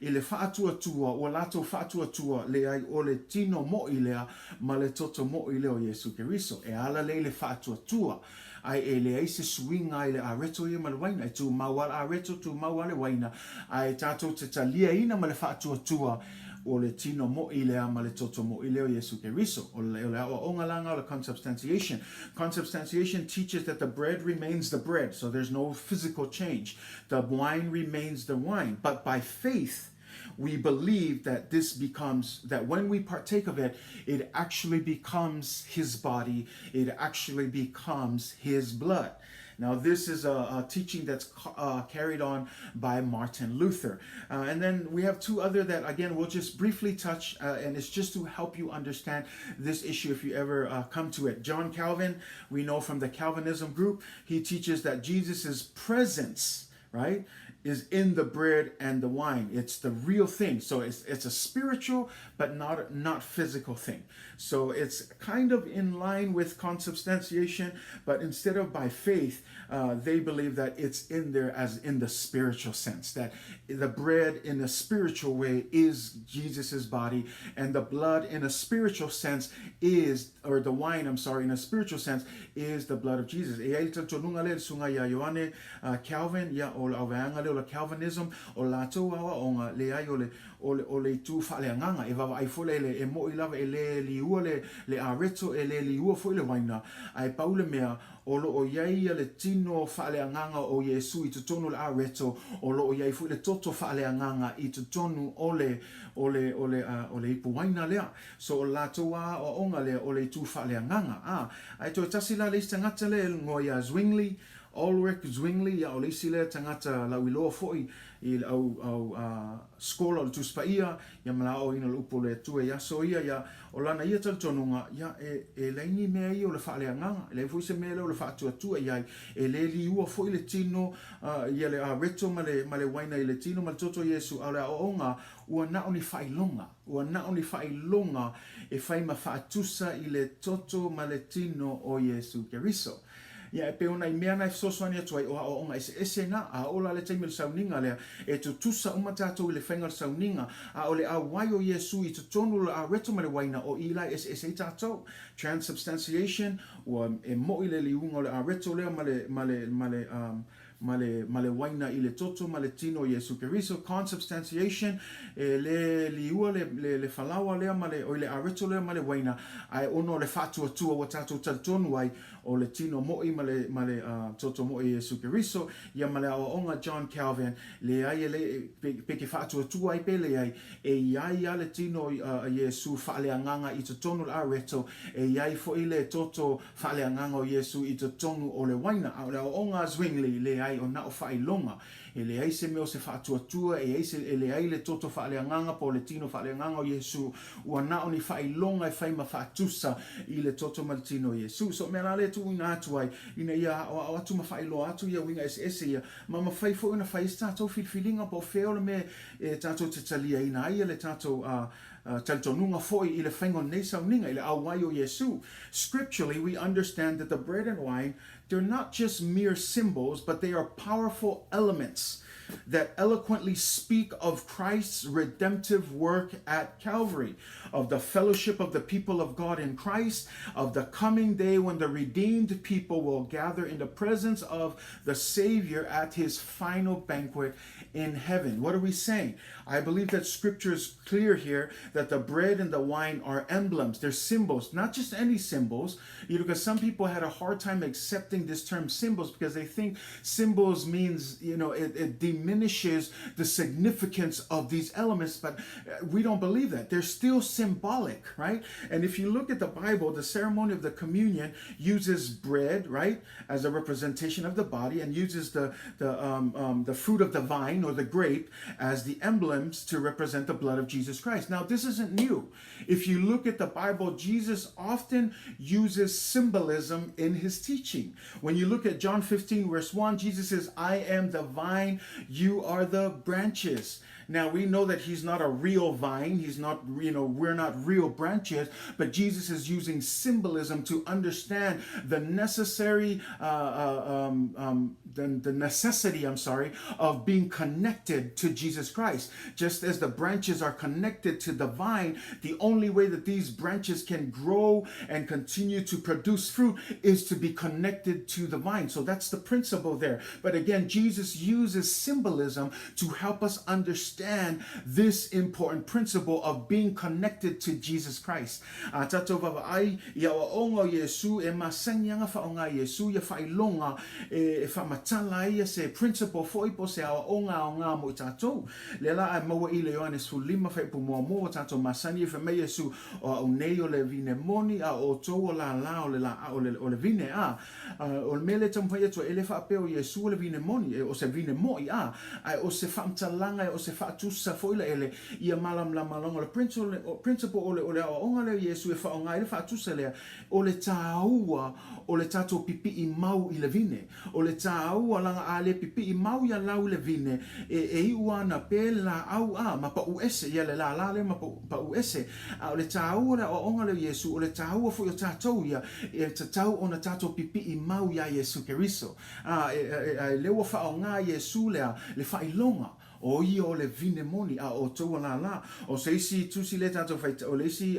i le faatuatua, ua latou faatuatua, leai, o le tino moʻi lea ma le toto moʻi lea o Iesu Keriso. E ala lea i le faatuatua, ae e leai se suiga i le areto ia ma le uaina. E tumau lava le areto, tumau lava le uaina, ae tatou te taliaina ma le faatuatua, o le tino moʻi lea ma le toto moʻi lea o Iesu Keriso. O le, o le aoaoga la nga o le consubstantiation. Consubstantiation teaches that the bread remains the bread, so there's no physical change. The wine remains the wine, but by faith, we believe that this becomes, that when we partake of it, it actually becomes his body, it actually becomes his blood. Now, this is a, a teaching that's carried on by Martin Luther. Uh, and then we have two other that, again, we'll just briefly touch, uh, and it's just to help you understand this issue if you ever uh, come to it. John Calvin, we know from the Calvinism group, he teaches that Jesus' presence, right, is in the bread and the wine. It's the real thing. So it's it's a spiritual but not not physical thing. So it's kind of in line with consubstantiation, but instead of by faith, they believe that it's in there as in the spiritual sense, that the bread in a spiritual way is Jesus's body, and the blood in a spiritual sense is, or the wine, I'm sorry, in a spiritual sense is the blood of Jesus. E ai le talitonuga lea i le susuga ia Ioane Calvin, ia, o le auvaeaga lea o le Calvinism, o le latou aoaoga, leai o le, o le, o le itu faaleagaga, e vaavaai foi le, e mo'i lava e le liua le, le areto, e le liua foi le waina, ae pau le mea, O lo o i ai ia le tino faaleagaga o Iesu i totonu o le areto, o lo o i ai foi le toto faaleagaga i totonu o le, o le, o le, o le ipu waina lea. So o le latou aoaoga lea o le itu faaleagaga. A, ae toe tasi la le isi tagata lea e ngoa ia Zwingli, Ulrich Zwingli, ia o le isi lea tagata lauiloa foi i le au, au, a, skola o le Tusi Paia, ia ma le aoaoina o le upu o le Atua i aso ia, ia, o lana ia talitonuga, ia, e, e leai ni mea ia o le faaleagaga, e leai foi se mea lea o le faatuatua i ai, e le liua foi le tino, a, ia le areto ma le, ma le uaina i le tino ma le toto o Iesu, a o le aoaoga, ua na o ni faailoga, ua na o ni faailoga e fai ma faatusa i le toto ma le tino o Iesu Keriso. Ia, e pei o nai mea na e fesoasoani atu ai, o aoaoga eseese na, a oo la le taimi o le sauniga lea, e tutusa uma tatou i le faiga o le sauniga, a o le auai o Iesu i totonu o le areto ma le uaina, o i la e eseese ai tatou. Transubstantiation, ua e moʻi le liuga o le areto lea ma le, ma le, ma le, um, ma le, ma le uaina i le toto ma le tino o Iesu Keriso. Consubstantiation, e le liua le, le, le falaoa lea ma le, oi le areto lea ma le uaina, ae ona o le faatuatua ua tatou talitonu ai, o le tino moʻi ma le, ma le toto moʻi o Iesu Keriso, ia ma le aoaoga John Calvin, leai e le, pe, pe ke faatuatua ai pe leai, e i ai a le tino a Iesu faaleagaga i totonu o le areto, e i ai foi le toto faaleagaga o Iesu i totonu o le uaina. A o le aoaoga a Zwingli, leai, o na o faailoga. E leai se mea o se faatuatua, e ai se, e leai le toto faaleagaga po o le tino faaleagaga o Iesu, ua na o ni faailoga e fai ma faatusa i le toto ma le tino o Iesu. So o mea la lea e tuuina atu ai, ina ia aoao atu ma faailoa atu ia uiga eseese ia, ma mafai foi ona fai ai se tatou filifiliga po o fea o le mea e tatou te taliaina ai le tatou talitonuga foi i le faiga o lenei sauniga, i le auai o Iesu. Scripturally, we understand that the bread and wine They're not just mere symbols, but they are powerful elements that eloquently speak of Christ's redemptive work at Calvary, of the fellowship of the people of God in Christ, of the coming day when the redeemed people will gather in the presence of the Savior at his final banquet in heaven. What are we saying? I believe that scripture is clear here that the bread and the wine are emblems, they're symbols, not just any symbols, you know, because some people had a hard time accepting this term symbols because they think symbols means, you know, it, it diminishes the significance of these elements, but uh, we don't believe that. They're still symbolic, right? And if you look at the Bible, the ceremony of the communion uses bread, right, as a representation of the body and uses the, the, um, um, the fruit of the vine or the grape as the emblems to represent the blood of Jesus Christ. Now, this isn't new. If you look at the Bible, Jesus often uses symbolism in his teaching. When you look at John 15, verse 1, Jesus says, I am the vine, you are the branches. Now we know that he's not a real vine. He's not, you know, we're not real branches, but Jesus is using symbolism to understand the necessary, um, um, the, the necessity, I'm sorry, of being connected to Jesus Christ. Just as the branches are connected to the vine, the only way that these branches can grow and continue to produce fruit is to be connected to the vine. So that's the principle there. But again, Jesus uses symbolism to help us understand this important principle of being connected to Jesus Christ. A tatou vaavaai i aoaoga o Iesu e masani aga faaaoga e Iesu ia faailoga e faamatala ai ia se principle foi po o se aoaoga aoga mo i tatou. Lea la a maua i le Ioane 15 faaiupu muamua ua tatou masani e fai mai Iesu, O au nei o le vine moni, a o outou o lālā o le lāʻau o le, o le vine, a, o le mea lea e taumafai atu ai, e le faapea o Iesu o le vine moni, o se vine moʻi, a, ae o se faamatalaga, o se faatusa foi la ele ia malamalama leaga o le principle o le o le aoaoga lea o Iesu e faaaoga ai le faatusa lea o le tāua o le tatou pipii mau i le vine. O le tāua leaga a le pipii mau ia lau i le vine e e iu ana pe le laau a ma pau ese ia le lala lea ma pau ese. A o le tāua o le aoaoga lea o Iesu o le tāua foi o tatou ia e tatau ona tatou pipii mau iā Iesu Keriso. A e e e lea ua faaaoga Iesu lea le faailoga O ia o le vine moni, a o outou o lala. O se isi tusi lea tatou fai, o le isi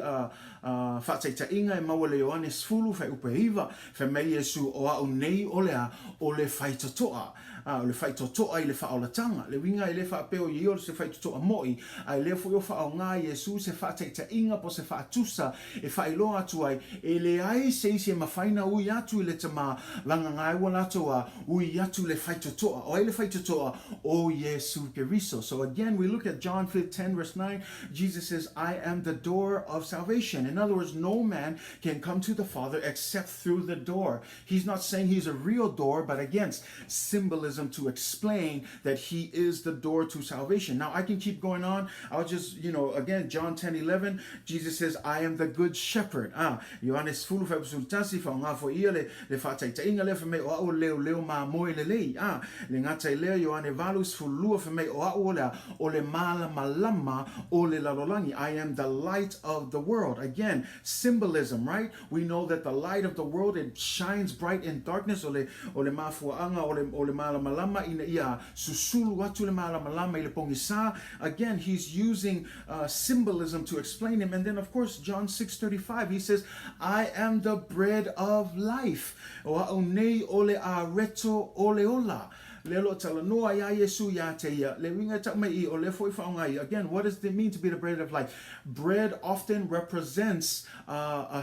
faataitaiga e maua i le Ioane 10, fuaiupu e 9, fai mai Iesu, O au nei o le a? O le faitotoa. A, o le faitotoa i le faaolataga. Le uiga e le faapea o ia o se faitotoa moi, a e lea foi o faaaoga Iesu se faataitaiga po o se faatusa e faailoa atu ai, e leai se isi e mafai na ui atu i le Tama, vagana ai ua latou a, ui atu le faitotoa. O ai le faitotoa? O Iesu Keriso. So again, we look at John 10 verse 9. Jesus says, I am the door of salvation. In other words, no man can come to the Father except through the door. He's not saying he's a real door, but again, symbolism to explain that he is the door to salvation. Now, I can keep going on. I'll just, you know, again, John 10 11, Jesus says, I am the good shepherd. Ah, Ioane 10 fuaiupu 11, faaaoga foi ia le, le faataitaiga lea fai mai o au o le leoleo mamoe lelei. Ah, le gata i lea, Ioane 8, 12, fai mai o au o le a, o le malamalama o le lalolagi. I am the light of the world. Again, symbolism, right? We know that the light of the world, it shines bright in darkness, o le, o le mafuaaga o le, o le malamalama ina ia susulu atu le malamalama i le pogisa. Again, he's using uh, symbolism to explain him. And then, of course, John 6.35, he says, I am the bread of life. O au nei o le areto o le ola. Lea o lo o talanoa iā Iesu iā te ia, le uiga e tau mai i, o lea foi faaaoga ia. Again, what does it mean to be the bread of life? Bread often represents uh, a, a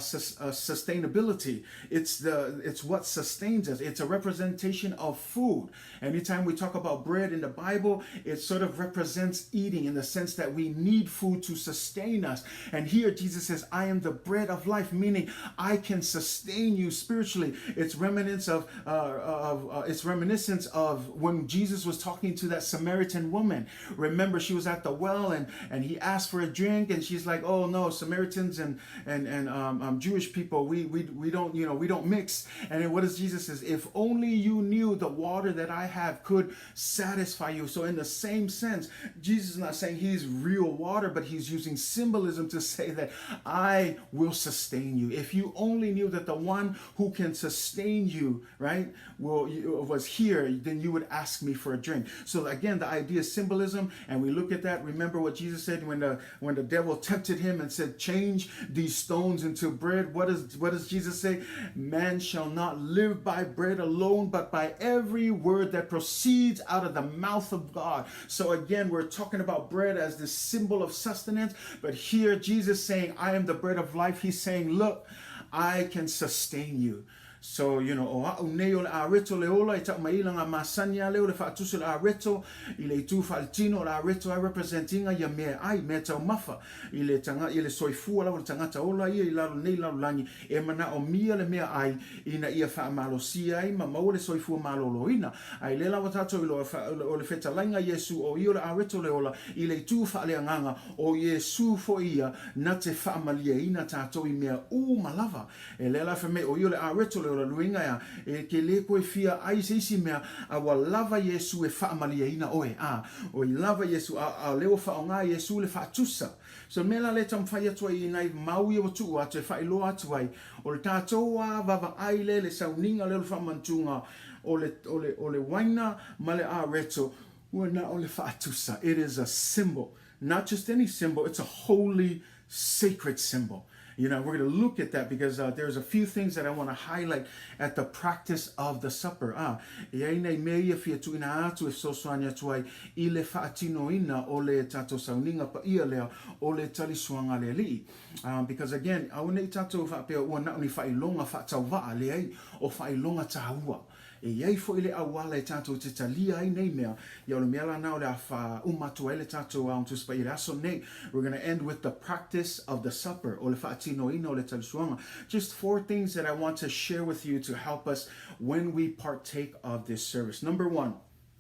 sustainability. It's, the, it's what sustains us. It's a representation of food. Anytime we talk about bread in the Bible, it sort of represents eating in the sense that we need food to sustain us. And here Jesus says, I am the bread of life, meaning I can sustain you spiritually. It's reminiscent of, uh, of uh, it's reminiscence of when Jesus was talking to that Samaritan woman. Remember, she was at the well and, and he asked for a drink, and she's like, "Oh no, Samaritans and and and um, um, Jewish people, we, we we don't you know we don't mix." And then what does Jesus says? If only you knew the water that I have could satisfy you. So in the same sense, Jesus is not saying he's real water, but he's using symbolism to say that I will sustain you. If you only knew that the one who can sustain you, right, will was here, then you would ask me for a drink. So again, the idea is symbolism, and we look at that. Remember what Jesus said when the when the devil tempted him and said, "Change these stones into bread." What does what does Jesus say? Man shall not live by bread alone, but by every word that proceeds out of the mouth of God. So again, we're talking about bread as the symbol of sustenance, but here Jesus saying, "I am the bread of life." He's saying, "Look, I can sustain you." So, you know, o au nei o le areto le ola e tau mai ila ngā masani a leo le faatusa le areto i le itu faaletino o le areto ai represent ina ia mea ai, mea taumafa i le tanga, i le soifua lava o le tagata ola ia i lalo nei lalolagi e manaomia le mea ai ina ia faamalosia ai ma maua le soifua malōlōina. A i lea lava tātou iloa o le fetalaiga a Iesu o ia o le areto le ola i le itu faaleagaga o Iesu foi ia na te faamalieina tātou i mea uma lava. E lea la fai mai, o ia o le areto le ola luiga ea, e ke le koe fia ai se isi mea, a ua lava Iesu e faamalieina oe, a, o i lava Iesu, a, a lea ua faaaoga Iesu le faatusa. So le mea la lea e taumafai atu ai i nai mau ia ua tuu atu e faailoa atu ai, o le tatou a vaavaai lea i le sauniga lea o le faamanatuga o le, o le, o le uaina ma le areto, ua na o le faatusa. It is a symbol. Not just any symbol, it's a holy, sacred symbol. You know, we're going to look at that because uh, there's a few things that I want to highlight at the practice of the supper. Ah, e ai nei mea ia fia tuuina atu e fesoasoani atu ai i le faatinoina o le tatou sauniga paia lea o le talisuaga a le Alii. Um, because again, aua nei tatou faapea ua na o ni faailoga faatauvaa, leai, o faailoga taua. E i ai foi le auala e tatou te talia ai nei mea, ia o le mea la na o le a faauma atu ai le tatou Aoga Tusi Paia i le aso nei. We're gonna end with the practice of the supper, o le faatinoina o le talisuaga. Just four things that I want to share with you to help us when we partake of this service. Number one,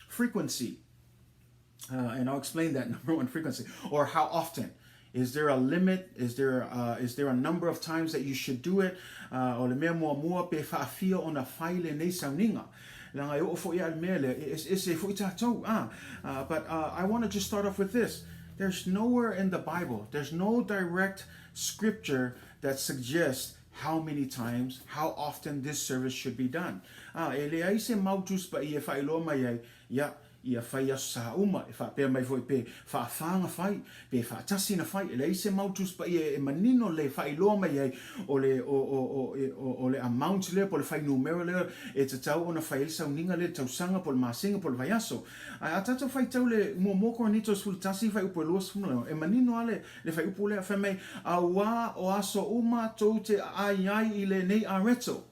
frequency. And I'll explain that number one, frequency, or how often. Is there a limit? Is there is there a number of times that you should do it? O le mea muamua pe faafia ona fai lenei sauniga. Leaga e oo foi lava i le mea lea, e eseese ai foi tatou. Ah, but I want to just start off with this. There's nowhere in the Bible, there's no direct scripture that suggests how many times, how often this service should be done. Ah, e leai se mau Tusi Paia e faailoa mai ai, ia, ia fai aso sa uma, e faapea mai foi pe faafā na fai, pe faatasi na fai, e leai se mau Tusi Paia e manino le faailoa mai ai o le, o, o, o, o, o le amount lea po o le fuainumera lea e tatau ona fai ai le sauniga lea i le tausaga po o le masina po o le vaiaso. Ae a tatou faitau le muamua Korinito 11 fuaiupu e 26, e manino lava le, le fuaiupu lea, fai mai, Auā o aso uma tou te aai ai i lenei areto.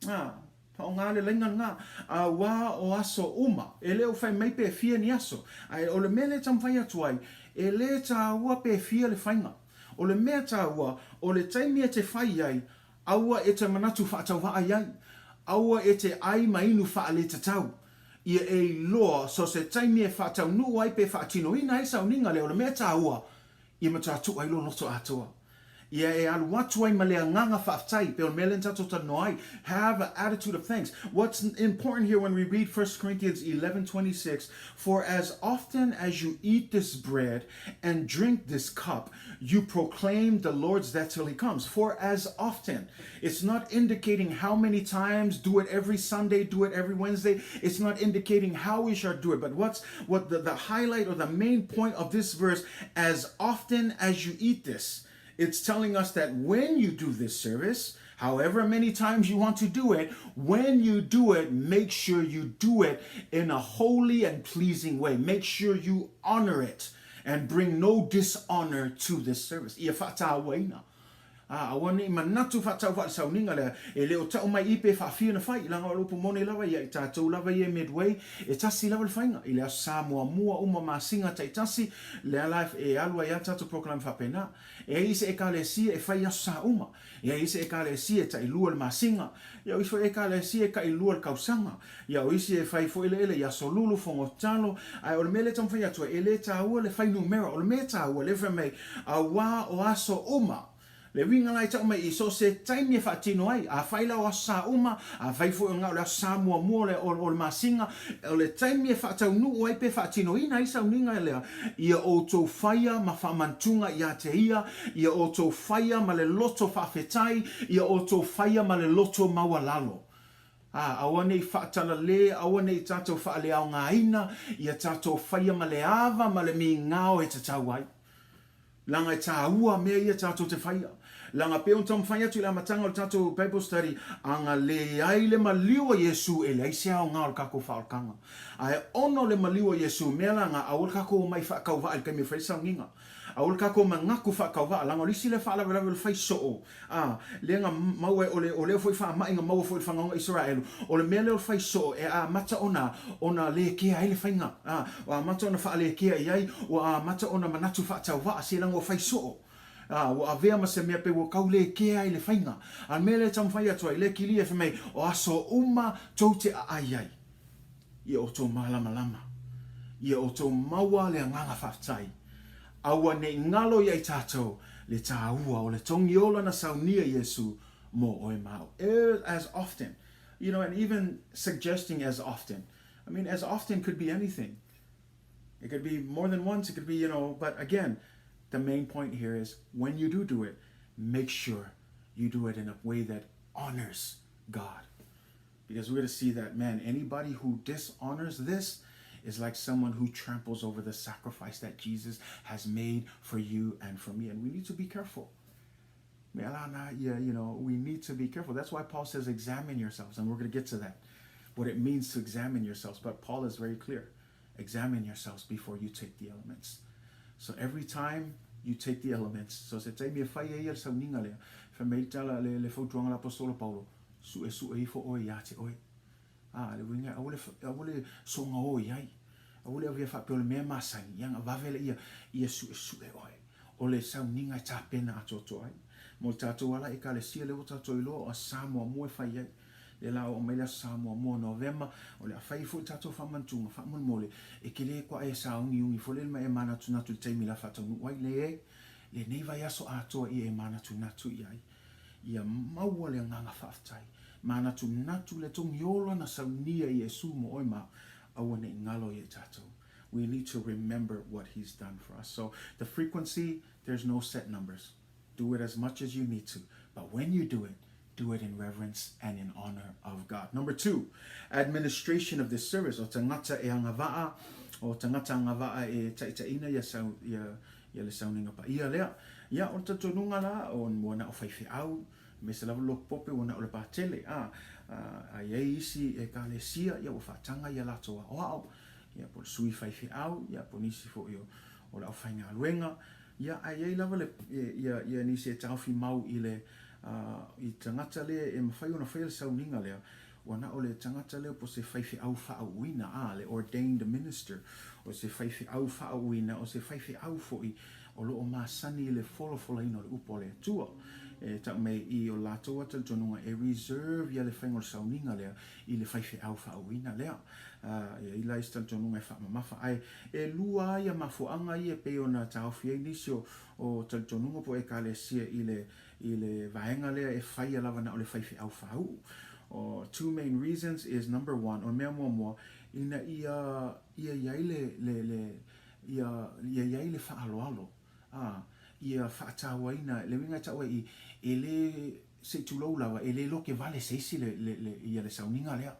Ā, Faaaoga le laina lena, auā o aso uma. E le o fai mai pe fia ni aso. Ae o le mea lea e taumafai atu ai, e le tāua pe fia le faiga. O le mea tāua, o le taimi e te fai ai, aua e te manatu faatauvaa i ai. Aua e te ai ma inu faaletatau. Ia e iloa, so se taimi e faataunuu ai pe faatinoina ai sauniga lea, o le mea tāua, Ia matua tuu ai lou loto atoa. Ia e alu atu ai ma le agaga faafetai, pei o le mea lea na tatou talanoa ai, have a attitude of thanks. What's important here when we read 1 Corinthians 11:26, For as often as you eat this bread and drink this cup, you proclaim the Lord's death till he comes. For as often. It's not indicating how many times, do it every Sunday, do it every Wednesday. It's not indicating how we shall do it. But what's what the, the highlight or the main point of this verse, as often as you eat this, it's telling us that when you do this service, however many times you want to do it, when you do it, make sure you do it in a holy and pleasing way. Make sure you honor it and bring no dishonor to this service. Ia faatauaina. Ā, aua nei manatu faatauva'a le sauniga lea, e le o ta'u mai i pe faafia na fai, leaga o le upu moni lava ia i tatou lava ia i Midway, e tasi lava le faiga, i le Aso Sa muamua uma masina taitasi, lea la e alu ai a tatou prokalame faapena. E ai isi Ekalesia e fai Aso Sa uma, e ai isi Ekalesia e ta'ilua le masina, ia o isi foi Ekalesia e ta'ilua le kausaga, ia o isi e fai foi le ele i Aso Lulu, Fogotalo, ae o le mea lea e taumafai atu ai, e le tāua le fuainumera, o le mea tāua, lea e fai mai, auā o aso uma. Le uiga la i tau mai i so o se taimi e faatino ai, afai la o aso sa uma, afai foi o na o le aso sa muamua o le, o, o le masina, o le taimi e faataunuu ai pe faatinoina ai sauniga lea, ia outou faia ma faamantuga ia te ia, ia outou faia ma le loto faafetai, ia outou faia ma le loto maualalo. Ā, aua ne i faatalalē, aua ne i tātou faaleaogaina, ia tātou faia ma le ava ma le migao e tatau ai. Leaga e tāua mea ia tātou te whaia. Leaga pei ona taumafai atu i le amataga o le tātou Bible study, aga leai le maliu a Iesu e leai se aoga o le kākou whaolkanga. Ae ono le maliu a Iesu, mea la nga aua le kākou omai whaakauvaa i le taimi e whai le sauniga. Aua le kākou mangaku whaakauvaa, leaga o le isi lea whaalavelave o le whai soo. Ā, lea na maua ai, o le, o lea foi faamaʻi na maua foi i le fanauga Isaraelu, o le mea lea o le fai soo e amata ona, ona lēkea ai le faiga, ā, ua amata ona faalēkea i ai, ua amata ona manatu faatauvaa, seiloga ua fai soo, ā, ua avea ma se mea pei ua kau lēkea ai le faiga. A o le mea lea e taumafai atu ai, lea kilia fai mai, o aso uma tou te aai ai, ia outou malamalama, ia outou maua le agaga faafetai. Aua ne i ngalo ia i tatou le tāua o le togi ola na saunia Iesu mo oe ma au. As often, you know, and even suggesting as often. I mean, as often could be anything. It could be more than once, it could be, you know, but again, the main point here is when you do do it, make sure you do it in a way that honors God. Because we're going to see that, man, anybody who dishonors this is like someone who tramples over the sacrifice that Jesus has made for you and for me. And we need to be careful. Yeah, you know, we need to be careful. That's why Paul says, examine yourselves. And we're going to get to that, what it means to examine yourselves. But Paul is very clear. Examine yourselves before you take the elements. So every time you take the elements, so se taimi e fai ai ia le sauniga lea, fai mai le tala, le, le fautuaga a le apostola Paulo, Suʻesuʻe ifo ʻoe iā te ʻoe. A, le uiga, aua le, aua le soga o i ai. Aua le avea faapea o le mea masani, ia vave lea ia, ia suʻesuʻe ʻoe. O le sauniga e tapena atoatoa ai. Mo le tatou ala Ekalesia lea ua tatou iloa o Aso Sa muamua e fai ai. Lea la oo mai le Aso Sa muamua o Novema, o le a fai ai foi le tatou faamanatuga, faamolemole, e te le koa e sauniuni foi lele ma e manatunatu i le taimi la faataunuu ai. Leai, lenei vaiaso atoa ia e manatunatu i ai. Ia maua le agaga faafetai. Manatunatu le togi ola na saunia i Iesu mo oe ma au, aua ne i galo ia i tatou. We need to remember what he's done for us. So the frequency, there's no set numbers. Do it as much as you need to. But when you do it, do it in reverence and in honor of God. Number two, administration of this service. O tagata e agavaa, o tagata agavaa e taitaiina ia, sau, ia, ia le sauniga paia lea. Ia, o le talitonuga la, o ua na o faifeau, aemaise lava le lotu pope ua na o le patele. A, a, a i ai isi ekalesia, ia ua faataga ia latou aoao, ia po o le sui faifeau, ia po o nisi foi o, o le aufaigaluega, Ia, ae i ai lava le, ia, ia nisi e taofi mau i le, uh, i tagata lea e mafai ona faia le sauniga lea, ua na o le tagata lea po o se faifeau faauuina, a, le ordained minister, o se faifeau faauuina, o se faifeau foi o lo o masani i le folafolaina o le upu a le Atua. E tau mai i o latou a talitonuga e reserve ia le faiga o le sauniga lea i le faifeau faauuina lea. Uh, e i ai la isi talitonuga e faamamafa, ae E lua lava ia mafuaaga ia e pei ona taofi ai nisi o o talitonuga po o Ekalesia i le i le vaega lea e faia lava na o le faifeau faauu. O two main reasons is number one, o le mea muamua, ina ia ia i ai le le le ia ia i ai le faaaloalo, a, ia faatauaina, le uiga e tau ai i, e le, se i tulou lava, e le loke vale se isi le, le, le, ia le sauniga lea.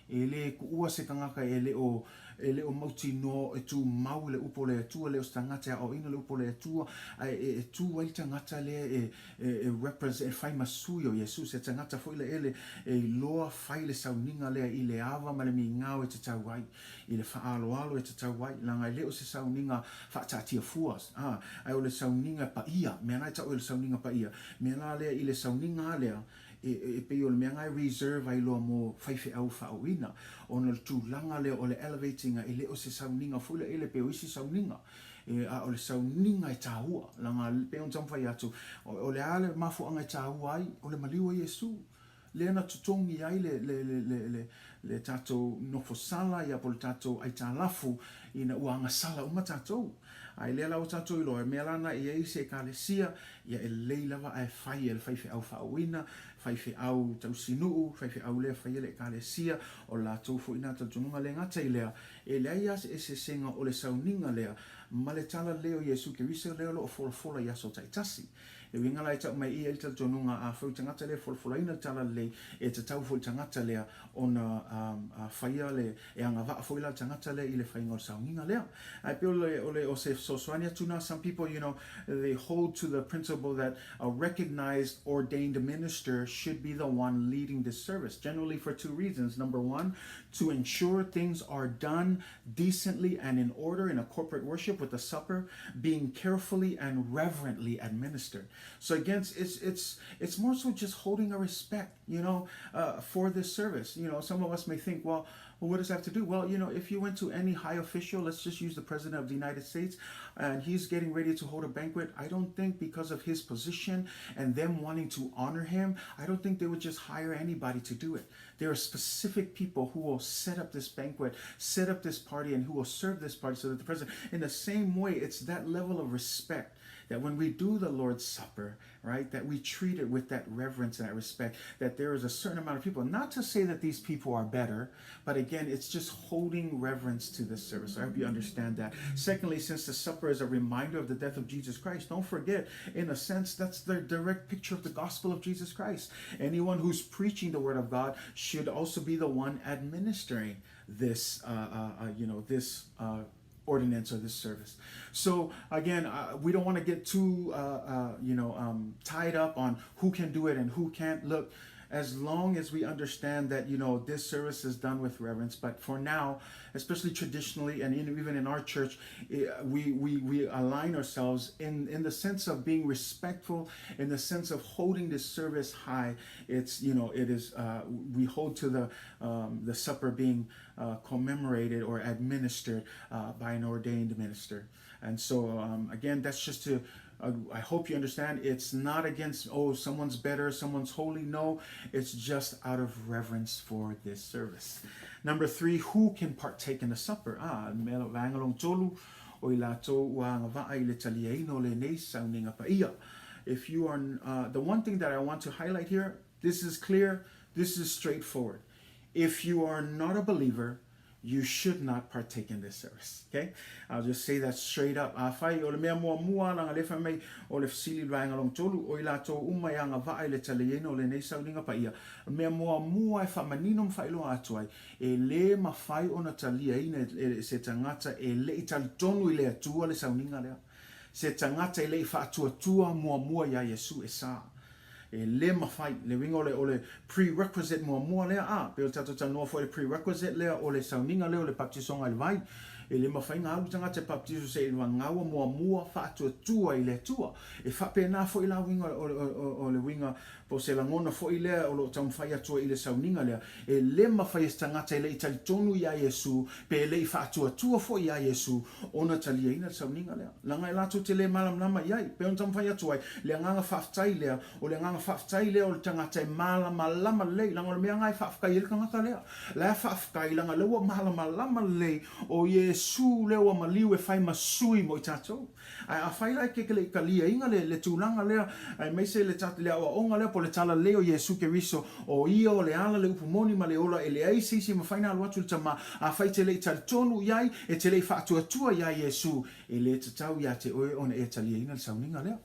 E le kuua se tagata e le o, e le o mautinoa e tumau i le upu o le Atua, e le o se tagata e aoaoina le upu o le Atua, ae e, e tu ai le tagata lea e, e, e represent, e fai ma sui o Iesu, se tagata foi lea ele e iloa fai le sauniga lea i le ava ma le migao e tatau ai. I le faaaloalo e tatau ai, leaga e le o se sauniga faataatia fua, a, ae o le sauniga paia, mea la e tau ai o le sauniga paia, mea la lea i le sauniga lava lea, e, e pei o le mea lena e reserve ai loa mo faifeau faaoina, ona o le tulaga lea o le elevating e le o se sauniga foi lea ele pei o isi sauniga, e, a o le sauniga e taua, leaga e pei ona taumafai atu, o, o le a le mafuaaga e taua ai, o le maliu o Iesu. Lea na totogi ai le, le, le, le, le, le tatou nofosala, ia po o le tatou aitalafu ina ua agasala uma tatou. Ae lea la ua tatou iloa, e mea la na i ai se ekalesia, ia e lelei lava ae fai e le faifeau faauuina, faifeau tausinuu, faifeau lea e faia le ekalesia, o latou foi na talitonuga le gata i lea, e leai lava se eseesega o le sauniga lea ma le tala lelei o Iesu Keriso lea o lo o folafola i aso taitasi. E uiga la e tau mai i ai le talitonuga afai o le tagata lea e folafolaina le talalelei, e tatau foi i le tagata lea ona faia le, e agavaa foi la le tagata lea i le faiga o le sauniga lea. Ae pei o le, o le, o se fesoasoani atu na, some people, you know, they hold to the principle that a recognized ordained minister should be the one leading this service, generally for two reasons. Number one, to ensure things are done decently and in order in a corporate worship with the supper being carefully and reverently administered. So again, it's it's it's more so just holding a respect, you know, uh, for this service. You know, some of us may think, well, well, what does that have to do? Well, you know, if you went to any high official, let's just use the president of the United States, and he's getting ready to hold a banquet, I don't think because of his position and them wanting to honor him, I don't think they would just hire anybody to do it. There are specific people who will set up this banquet, set up this party, and who will serve this party so that the president, in the same way, it's that level of respect that when we do the Lord's Supper, right, that we treat it with that reverence and that respect, that there is a certain amount of people. Not to say that these people are better, but again, it's just holding reverence to this service. I hope you understand that. Secondly, since the supper is a reminder of the death of Jesus Christ, don't forget, in a sense, that's the direct picture of the gospel of Jesus Christ. Anyone who's preaching the word of God should also be the one administering this, uh, uh, uh, you know, this uh, ordinance or this service. So again, uh, we don't want to get too, uh, uh, you know, um, tied up on who can do it and who can't. Look, as long as we understand that, you know, this service is done with reverence. But for now, especially traditionally and in, even in our church, eh, we, we, we align ourselves in, in the sense of being respectful, in the sense of holding this service high. It's, you know, it is, uh, we hold to the, um, the supper being uh, commemorated or administered uh, by an ordained minister. And so, um, again, that's just to I hope you understand it's not against, oh, someone's better, someone's holy. No, it's just out of reverence for this service. Number 3, who can partake in the supper? Ah, vaega lona tolu, o i latou ua agavaa i le taliaina o lenei sauniga paia. If you are, the one thing that I want to highlight here, this is clear, this is straightforward. If you are not a believer, you should not partake in this service. Okay? I'll just say that straight up. Afai, o le mea muamua leaga lea fai mai o le fesili i le vaega lona tolu, o i latou uma e agavaa i le taliaina o lenei sauniga paia, o le mea muamua e faamanino ma faailoa atu ai, e lē mafai ona taliaina e se tagata e le i talitonu i le Atua le sauniga lea. Se tagata e le i faatuatua muamua iā Iesu e sa. E lē mafai. Le uiga o le, o le prerequisite muamua lea, a, pei o le tatou talanoa foi i le prerequisite lea o le sauniga lea o le baptisoga i le vai. E lē mafai ona alu tagata e baptiso seʻi gaua muamua faatuatua i le Atua. E faapena foi la uiga o, o, o le uiga po o se lagona foi lea o lo o taumafai atu ai i le sauniga lea, e lē mafai e se tagata e le i talitonu iā Iesu pe e le i faatuatua foi iā Iesu ona taliaina le sauniga lea. Leaga e latou te lē malamalama i ai. Pei ona taumafai atu ai, le agaga faafetai lea, o le agaga faafetai lea o le tagata e malamalama lelei, leaga o le mea lena e faafetai ai le tagata lea. La e faafetai leaga lea ua malamalama lelei o Iesu lea ua maliu e fai ma sui mo i tatou. Ae afai la e te le i taliaina le tulaga lea, aemaise le le aoaoga lea po o le talalelei o Iesu Keriso, o Ia o le ala, le upu moni ma le ola, e leai se isi e mafai ona alu atu i le Tama, afai e te le i talitonu i ai, e te le i faatuatua iā Iesu, e le tatau iā te oe ona e taliaina le sauniga lea.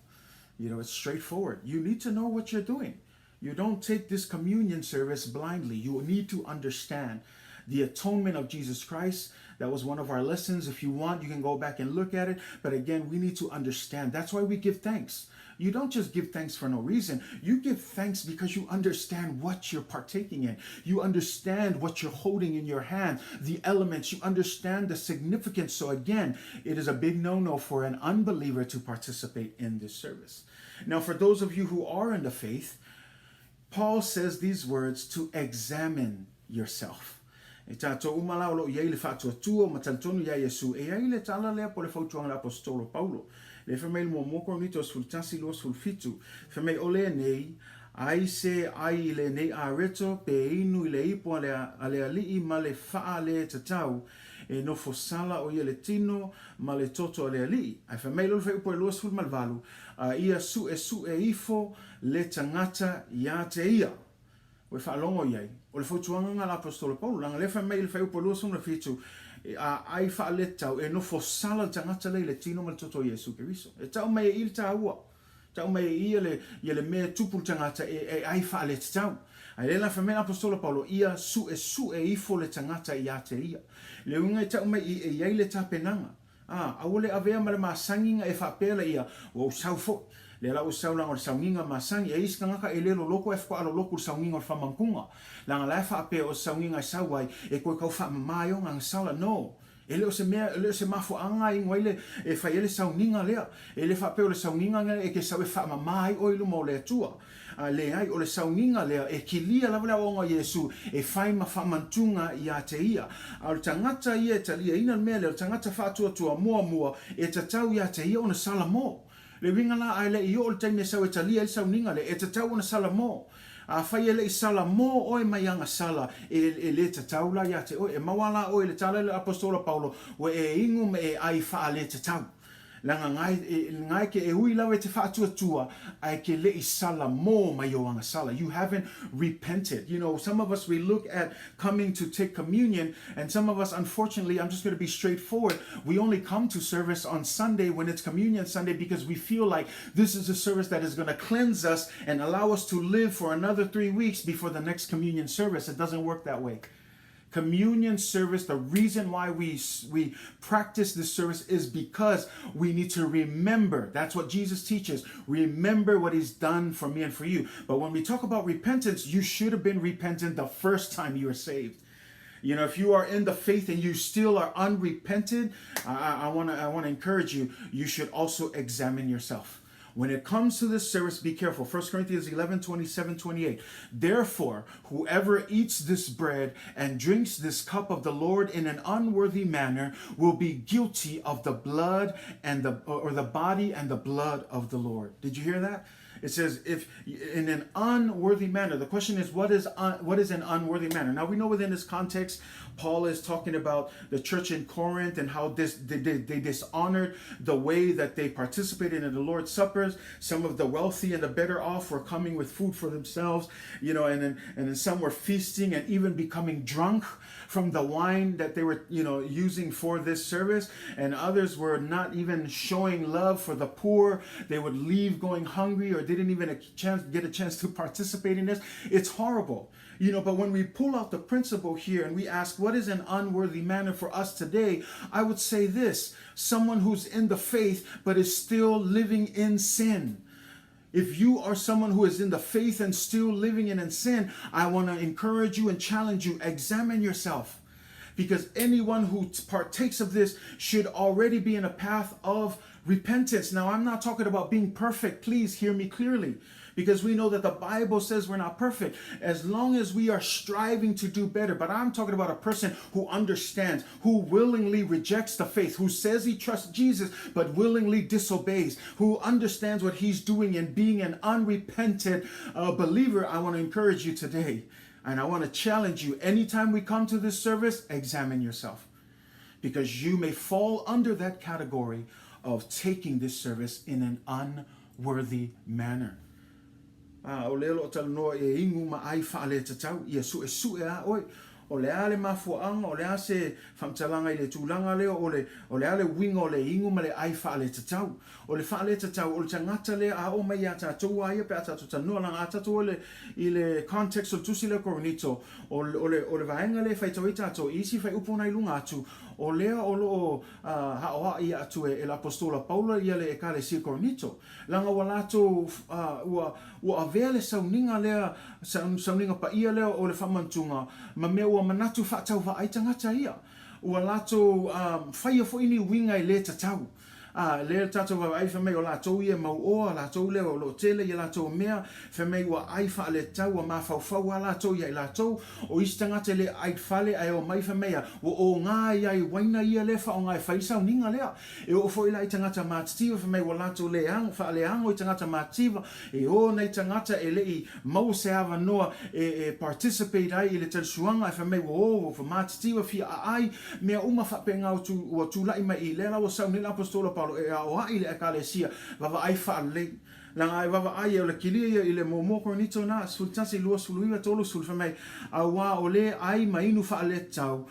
You know, it's straightforward. You need to know what you're doing. You don't take this communion service blindly. You need to understand the atonement of Jesus Christ. That was one of our lessons. If you want, you can go back and look at it. But again, we need to understand. That's why we give thanks. You don't just give thanks for no reason. You give thanks because you understand what you're partaking in. You understand what you're holding in your hand, the elements. You understand the significance. So again, it is a big no-no for an unbeliever to participate in this service. Now, for those of you who are in the faith, Paul says these words to examine yourself. E tatou uma la o lo o i ai le faatuatua ma talitonu iā Iesu, e i ai le tala lea po o le fautuaga a le Aposetolo Paulo. Lea fai mai i le muamua Korinito 11, 27, fai mai o lenei, ai se ai i lenei areto pe inu i le ipo a le, a le alii ma le faa le tatau, e nofo sala o ia le tino ma le toto a le alii. Ae fai mai loa le fuaiupu e 28, A ia suesue ifo le tagata iā te ia. Ua e faalogo i ai, o le fautuaga lena a le Aposetolo Paulo, leaga lea fai mai i le fuaiupu e 27, a ai faaletau, e nofo sala le tagata lea i le tino ma le toto o Iesu Keriso. E tau mai e i le taua, tau mai e ia le, ia le mea e tupu le tagata e, e ai faaletatau. Ae lea la fai mai le Aposetolo Paulo, ia suesue ifo le tagata iā te ia. Le uiga e tau mai i, e i ai le tapenaga. Ā, aua le avea ma le masagiga e faapea la ia, ua ou sau foi. Lea la ua sau leaga o le saugiga masagi. E i ai isi tagata e le loloto ae faatoa loloto i le saugiga o le faamantuga. Leaga la e faapea o se saugiga e sau ai e toe tau faamama ai ona agasala. No. E le o se mea, e le o se mafuaaga e inu ai le, e fai ai le sauniga lea. E le faapea o le sauniga lea e te sau e faamama ai oe i luma o le Atua. A leai, o le sauniga lea e kilia lava le aoaoga o Iesu e fai ma faamantuga iā te ia. A o le tagata ia e taliaina le mea lea, o le tagata faatuatua muamua e tatau iā te ia ona salamo. Le uiga la, a e le i oo le taimi e sau e talia ai le sauniga lea, e tatau ona salamo. Afai e le i salamo oe mai agasala, e, e le tatau la iā te oe. E maua la oe i le tala i le Apostola Paulo, ua e inu ma e ai faaletatau. Leaga ngae, ngae ke e ui lava e te faatuatua, ae ke le i salamo mai o agasala. You haven't repented. You know, some of us, we look at coming to take communion, and some of us, unfortunately, I'm just going to be straightforward, we only come to service on Sunday when it's Communion Sunday because we feel like this is a service that is going to cleanse us and allow us to live for another 3 weeks before the next communion service. It doesn't work that way. Communion service, the reason why we we practice this service is because we need to remember. That's what Jesus teaches. Remember what he's done for me and for you. But when we talk about repentance, you should have been repentant the first time you were saved. You know, if you are in the faith and you still are unrepented, I, I want to I wanna encourage you, you should also examine yourself. When it comes to this service, be careful. 1 Corinthians 11, 27, 28. Therefore, whoever eats this bread and drinks this cup of the Lord in an unworthy manner will be guilty of the blood and the or the body and the blood of the Lord. Did you hear that? It says if in an unworthy manner. The question is what is un, what is an unworthy manner? Now we know within this context Paul is talking about the church in Corinth and how this they, they, they dishonored the way that they participated in the Lord's suppers. Some of the wealthy and the better off were coming with food for themselves, you know, and then and then some were feasting and even becoming drunk from the wine that they were, you know, using for this service. And others were not even showing love for the poor. They would leave going hungry or didn't even a chance, get a chance to participate in this. It's horrible. You know, but when we pull out the principle here and we ask, what is an unworthy manner for us today? I would say this someone who's in the faith but is still living in sin. If you are someone who is in the faith and still living in sin, I want to encourage you and challenge you examine yourself. Because anyone who partakes of this should already be in a path of repentance. Now, I'm not talking about being perfect. Please hear me clearly because we know that the Bible says we're not perfect. As long as we are striving to do better, but I'm talking about a person who understands, who willingly rejects the faith, who says he trusts Jesus, but willingly disobeys, who understands what he's doing and being an unrepentant believer. I want to encourage you today. And I want to challenge you anytime we come to this service, examine yourself because you may fall under that category of taking this service in an unworthy manner. A o lea o lo o talanoa e inu ma ai faaletatau, ia suesue a oe. O le a le mafuaaga, o le a se faamatalaga i le tulaga lea, o le, o le a le uiga o le inu ma le ai faaletatau. O le faaletatau, o le tagata lea a oo mai ia tatou a ia pe a tatou talanoa, leaga a tatou o le, i le context o le tusi lea o Korinito, o, o le, o le vaega lea e faitau ai tatou i isi fuaiupu na i luga atu, o lea o lo o uh, aoai atu e, e le apostola Paulo ia le ekalesia Korinito. Leaga ua latou, ua, ua avea le sauniga lea, sauniga paia lea o le faamanatuga, ma mea ua manatu faatauvaa ai tagata ia. Ua latou faia foi ni uiga e le tatau. A, lea le tatou vaavaai fai mai o latou ia e mauoa, latou lea o lo o tele ia latou mea, fai mai ua ai faaletatau, ua mafaufau lava latou ia i latou. O isi tagata e le ai fale ae omai fai mai a, ua oga ai lava i uaina ia lea e faaaoga e fai le sauniga lea. E oo foi la i tagata matitiva, fai mai ua latou leago, faaleago i tagata matitiva, e o nei tagata e le i maua se avanoa e, e participate ai i le talisuaga, ae fai mai ua o, ua matitiva, fia aai, mea uma faapena ua, tu, ua tulai mai i lea la ua sau nei le Apostola Paulo e aoai le Ekalesia, vaavaai faalelei. Leaga e vaavaai e o le kilia ia i le muamua Korinito na, 11, 29, 30, fai mai, auā o le ai ma inu faaletatau,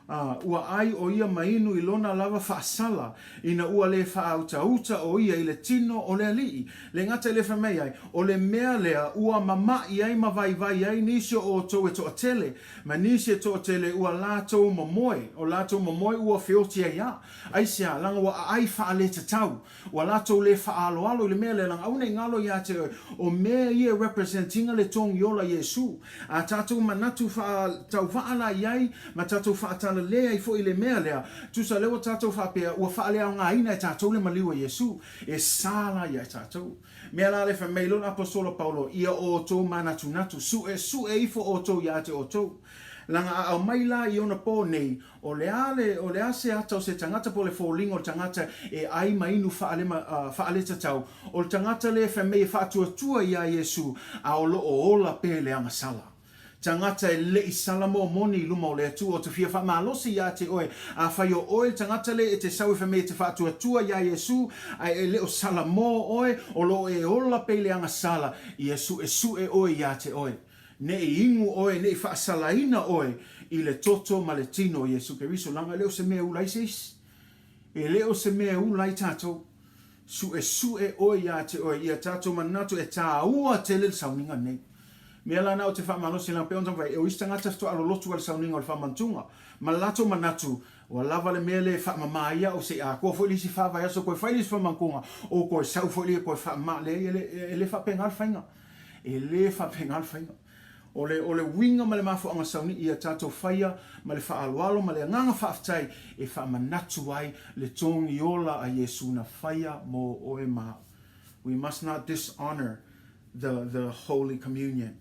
ā, ua ai o ia ma inu i lona lava faasala, ina ua le faautauta o ia i le tino o le Alii. Le gata i le fai mai ai, o le mea lea ua mamaʻi ai ma vaivai ai nisi o outou e toatele, ma nisi e toatele ua latou momoe, o latou momoe ua feoti ai a. Aisea, leaga ua aai faaletatau. Ua latou le faaaloalo i le mea lea, leaga aua ne i galo ia te oe, o mea ia e represent ina le togi ola Iesu. A tatou manatu faatauvaa la i ai, ma tatou faatalale ai foi i le mea lea, tusa lea ua tatou faapea ua faaleaogaina e tatou le maliu a Iesu, e sa la ia e tatou. Mea la le fai mai lona Apostola Paulo, ia outou manatunatu, suesue ifo outou ia te outou. Leaga a aumai la i ona po nei, O le a le, o le a se ata o se tagata po o le foliga o le tagata e ai ma inu faalema, faaletatau, o le tagata lea e fai mai e faatuatua iā Iesu, a o lo o ola pē le agasala. Tagata e le i sala mōmoni i luma o le Atua, o te fia faamalosi iā te oe, afai o oe le tagata lea e te sau e fai mai e te faatuatua iā Iesu, ae e le o sala mō oe, o lo o e ola pē i le agasala, ia suesue oe iā te oe. Ne i inu oe, ne i faasalaina oe i le toto ma le tino o Iesu Keriso, leaga e le o se mea e ula ai se isi. E le o se mea e ula ai tatou. Suesue oe ia te oe, ia tatou manatu e tāua tele le sauniga nei. Mea la na o te faamalosi leaga pei ona taumafai, e o isi tagata faatoa lolotu ai le sauniga o le faamantuga. Ma le latou manatu, ua lava le mea lea e faamama ai au, se i atoa foi le isi fa vaiaso toe fai le isi faamantuga, o toe sau foi lea toe faamama. Leai, e le, e le faapena le faiga. E le faapena le faiga. O le, o le uiga ma le mafuaaga sauni'i ia tatou faia ma le faaaloalo ma le agaga faafetai e faamanatu ai le togi ola a Iesu na faia mō oe ma au. We must not dishonor the, the Holy Communion.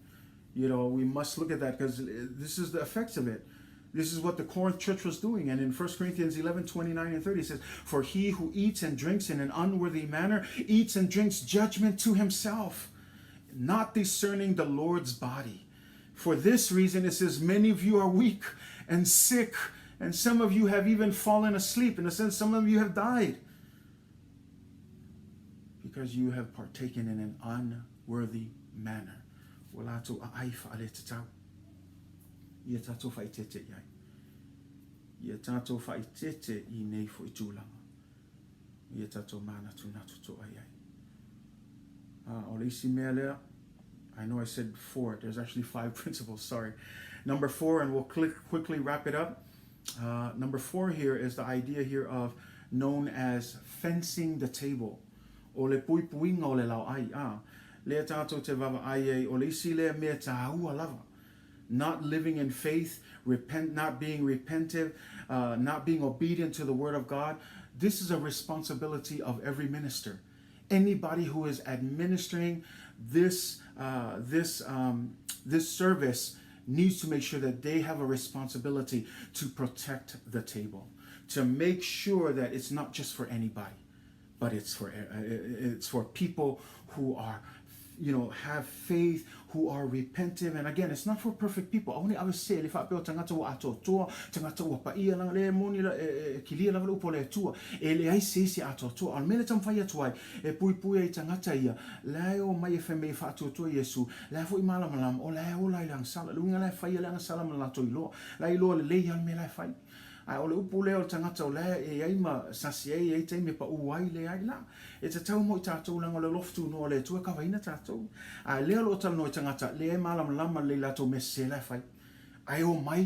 You know, we must look at that because this is the effects of it. This is what the Corinth church was doing. And in 1 Corinthians 11 29 and 30, it says, For he who eats and drinks in an unworthy manner eats and drinks judgment to himself, not discerning the Lord's body. For this reason, it says, Many of you are weak and sick, and some of you have even fallen asleep. In a sense, some of you have died because you have partaken in an unworthy manner. Ua latou aai faaletatau. Ia tatou faaeteete i ai. Ia tatou faaeteete i nei foi tulaga. Ia tatou manatunatu toa i ai. Ah, o le isi mea lea, I know I said four. There's actually five principles, sorry. Number four, and we'll click, quickly wrap it up. Number four here is the idea here of known as fencing the table. O le puipuiga o le laoʻai, a, lea tātou te vaavaai ai, o le isi lea mea tāua lava. Not living in faith, repent, not being repentive, not being obedient to the word of God. This is a responsibility of every minister. Anybody who is administering this, this, this service needs to make sure that they have a responsibility to protect the table, to make sure that it's not just for anybody, but it's for it's for people who are you know have faith who are repentive and again it's not for perfect people aua ne i avesese le faapea o tagata ua atoatoa tagata ua paia la le moni la e, e, kilia lava le upu a le Atua e leai se isi atoatoa a o le mea lea e taumafai atu ai e puipui ai tagata ia la e omai e fai mai e faatuatua Iesu la e foi malamalama o la e ola i le agasala le uiga la e faia le agasala ma latou iloa la e iloa lelei lava le mea la e fai Ae o le upu lea o le tagata o la e i ai ma sasi ai, e i ai taimi e paʻū ai, leai la. E tatau mo i tatou leaga o le alofa tunoa o le Atua e kavaina tatou. Ae lea o lo o talanoa i tagata, leai e malamalama lelei latou mea sese la e fai. Ae omai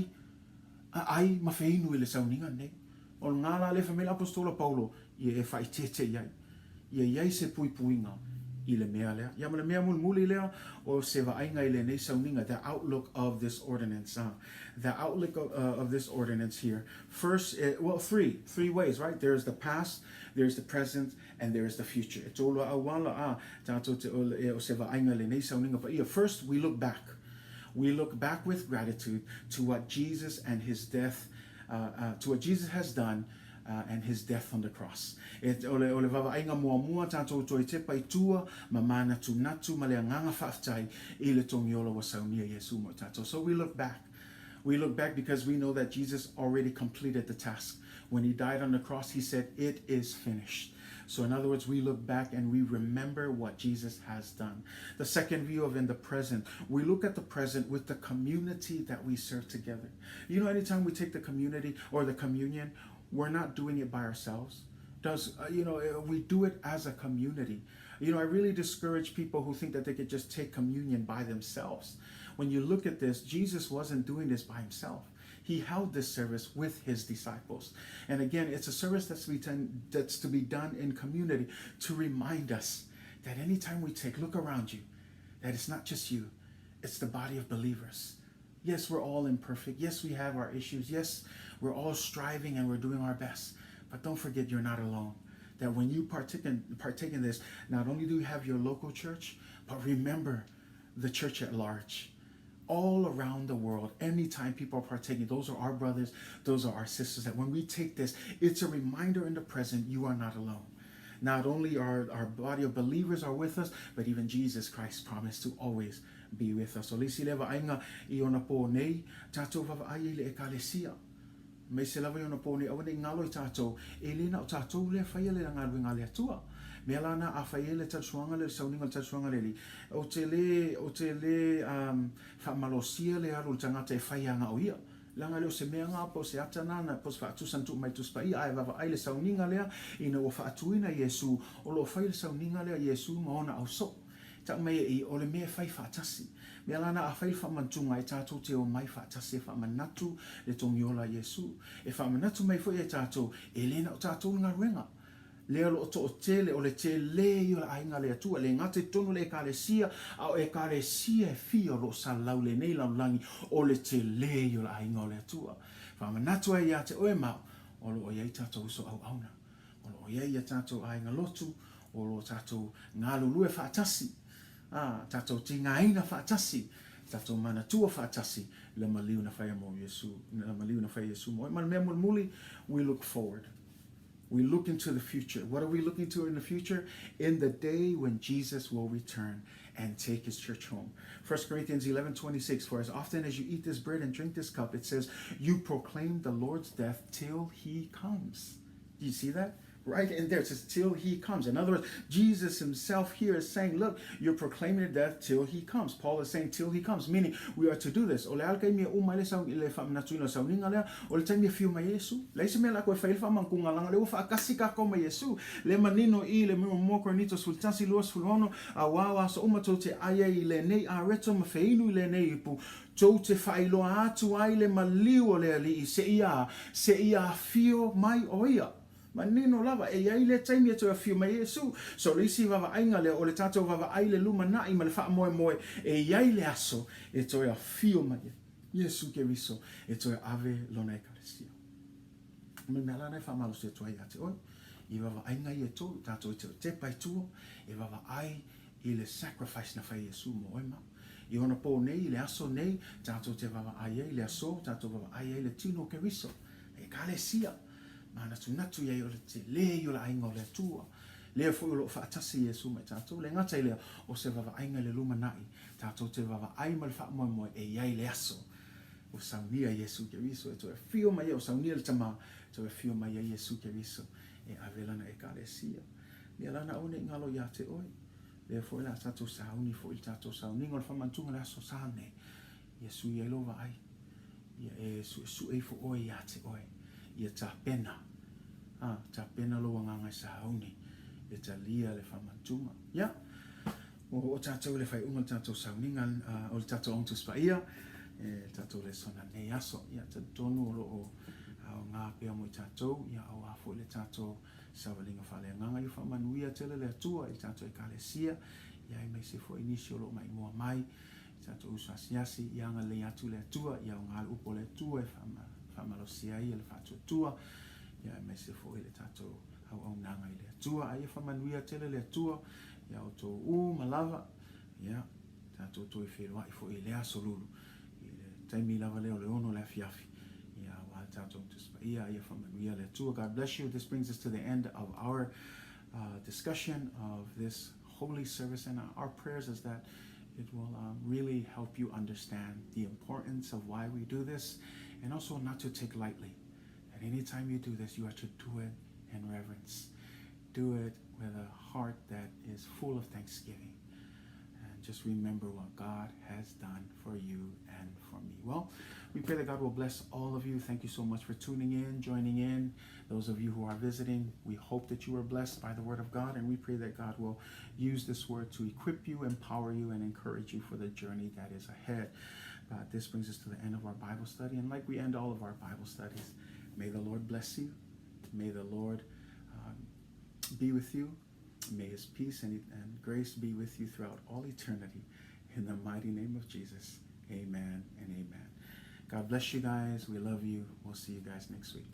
a ai ma feinu i le sauniga lenei. O lena la lea fai mai le Apostola Paulo, ia e faaeteete i ai. Ia i ai se puipuiga i le mea lea. Ia ma le mea mulimuli lea, o se vaaiga i lenei sauniga, the outlook of this ordinance. The outlook of, of this ordinance here. First, well, three, three ways, right? There's the past, there's the present, and there's the future. E tolu auala a tātou te o se vaaiga i lenei sauniga paia. First, we look back. We look back with gratitude to what Jesus and his death, to what Jesus has done and his death on the cross. E, o le, o le vaavaaiga muamua tātou toe tepa i tua ma mānatunatu ma le agaga faafetai i le togiola ua saunia Iesu mo tātou. So we look back. We look back because we know that Jesus already completed the task. When he died on the cross, he said, It is finished. So, in other words, we look back and we remember what Jesus has done. The second view of in the present, we look at the present with the community that we serve together. You know, anytime we take the community or the communion, we're not doing it by ourselves. Does, you know, we do it as a community. You know, I really discourage people who think that they could just take communion by themselves. When you look at this, Jesus wasn't doing this by himself. He held this service with his disciples. And again, it's a service that's to be done, that's to be done in community to remind us that anytime we take, look around you, that it's not just you, it's the body of believers. Yes, we're all imperfect. Yes, we have our issues. Yes, we're all striving and we're doing our best. But don't forget, you're not alone. That when you partake in, partake in this, not only do you have your local church, but remember the church at large. All around the world, anytime people are partaking, those are our brothers, those are our sisters. That when we take this, it's a reminder in the present you are not alone. Not only are our body of believers are with us, but even Jesus Christ promised to always be with us. O le isi lea vaaiga i ona pō nei, tātou vaavaai i le Ekalesia. Aemaise lava i ona pō nei, aua ne i ngalo i tātou, e le na o tātou lea whaia le galuega a le Atua. Mea la na a whai e le tausuanga le sauniga o le tausuanga le li. O te le, o te le um, whaamalosia le alu o le tangata e whai anga o ia. Leaga lea o se mea ngā po o se ata nāna po o se faatusa na tuu mai Tusi Paia ae vaavaai le sauniga lea ina ua faatuina Iesu o lo o fai le sauniga lea Iesu ma ona ausoo. Tau mai e i, o le mea e fai faatasi. Mea lana a fai le faamanatuga e tatou te omai faatasi e faamanatu le togiola a Iesu. E faamanatu mai foi e tatou e le na o tatou le galuega. Lea o lo o toatele, o le tele ia o le aiga a le Atua, le gata i totonu o le Ekalesia, a o Ekalesia e fia o lo o salalau lenei lalolagi, o le tele ia o le aiga o le Atua. Faamanatu ai ia te oe ma au, o lo o i ai tatou uso auauna, o lo o i ai ia tatou aiga lotu, o lo tatou galulue faatasi, a, tatou tigaina faatasi, tatou manatua faatasi le maliu na faia mo Iesu, le maliu na faia Iesu mo oe. Ma le mea mulimuli, we look forward. We look into the future. What are we looking to in the future? In the day when Jesus will return and take his church home. 1 Corinthians 11 26, for as often as you eat this bread and drink this cup, it says, you proclaim the Lord's death till he comes. Do you see that? Right in there, it says, till he comes. In other words, Jesus himself here is saying, look, you're proclaiming the death till he comes. Paul is saying, till he comes, meaning we are to do this. O le a le taimi e uma ai le sau, le faamanatuina o le sauniga lea, o le taimi e afio mai ai Iesu. Leai se mea la koe fai ai le faamanatuga leaga lea ua faatasi tatou ma Iesu. Le manino i le muamua Korinito 11, 26, Auā o aso uma tou te ai ai i lenei areto ma feinu i lenei ipu, tou te faailoa atu ai le maliu o le Alii seia, seia afio mai o ia. Manino lava, e i ai lea taimi e toe afio mai ai Iesu. So o le isi vaavaaiga lea, o le tatou vaavaai i le lumanai ma le faamoemoe, e i ai le aso e toe afio mai ai Iesu Keriso e toe ave Lona Ekalesia. Ma le mea la lena e faamalosi atu ai ia te oe, i vaavaaiga ia e tolu, tatou te tepa i tua, e vaavaai i le sacrifice na fai e Iesu mo oe ma au. I ona pō nei, i le aso nei, tatou te vaavaai ai i le aso, tatou vaavaai ai i le tino o Keriso, le Ekalesia, manatunatu i ai o le tele ia o le aiga o le Atua, lea foi o lo o faatasi Iesu ma i tatou. Le gata i lea, o se vaavaaiga i le lumanai, tatou te vaavaai ma le faamoemoe e i ai le aso Ua saunia Iesu Keriso e toe afio mai ai, ua saunia le Tama e toe afio mai ai Iesu Keriso e ave Lana Ekalesia. Mea lana aua ne i galo ia te oe. Lea foi o le a tatou sauni foi i le tatou sauniga o le faamanatuga o le aso sa nei. Ia sui ai lou vaai. Ia e suesue ifo oe ia te oe. Ia tapena. A, tapena lou agaga e sauni e talia le faamanatuga. Ia, Ua oo tatou i le faaiuga o le tatou sauniga o le tatou Autus Paia, e le tatou lesona i lenei aso. Ia, talitonu o lo o aoga pea mo i tatou, ia auā foi le tatou savaliga faaleagaga. Ia faamanuia tele le Atua i le tatou Ekalesia, ia aemaise foi nisi o lo o maimoa mai i tatou uso asiasi. Ia agalelei atu le Atua, ia aoga le upu a le Atua e faamalosia ai le faatuatua, ia aemaise foi le tatou auaunaga i le Atua. A ia faamanuia tele le Atua ia outou uma lava, ia, tatou toe feiloai foi i le aso lulu, i le taimi lava lea o le 6 o le afiafi, ia, aua le tatou Tusi Paia, ia faamanuia le Atua. God bless you. This brings us to the end of our discussion of this holy service, and our prayers is that it will really help you understand the importance of why we do this, and also not to take lightly. That anytime you do this, you are to do it in reverence. Do it with a heart that is full of thanksgiving. And just remember what God has done for you and for me. Well, we pray that God will bless all of you. Thank you so much for tuning in, joining in. Those of you who are visiting, we hope that you are blessed by the word of God, and we pray that God will use this word to equip you, empower you, and encourage you for the journey that is ahead. But this brings us to the end of our Bible study, and like we end all of our Bible studies, may the Lord bless you. May the Lord be with you. May his peace and, and grace be with you throughout all eternity. In the mighty name of Jesus, amen and amen. God bless you guys. We love you. We'll see you guys next week.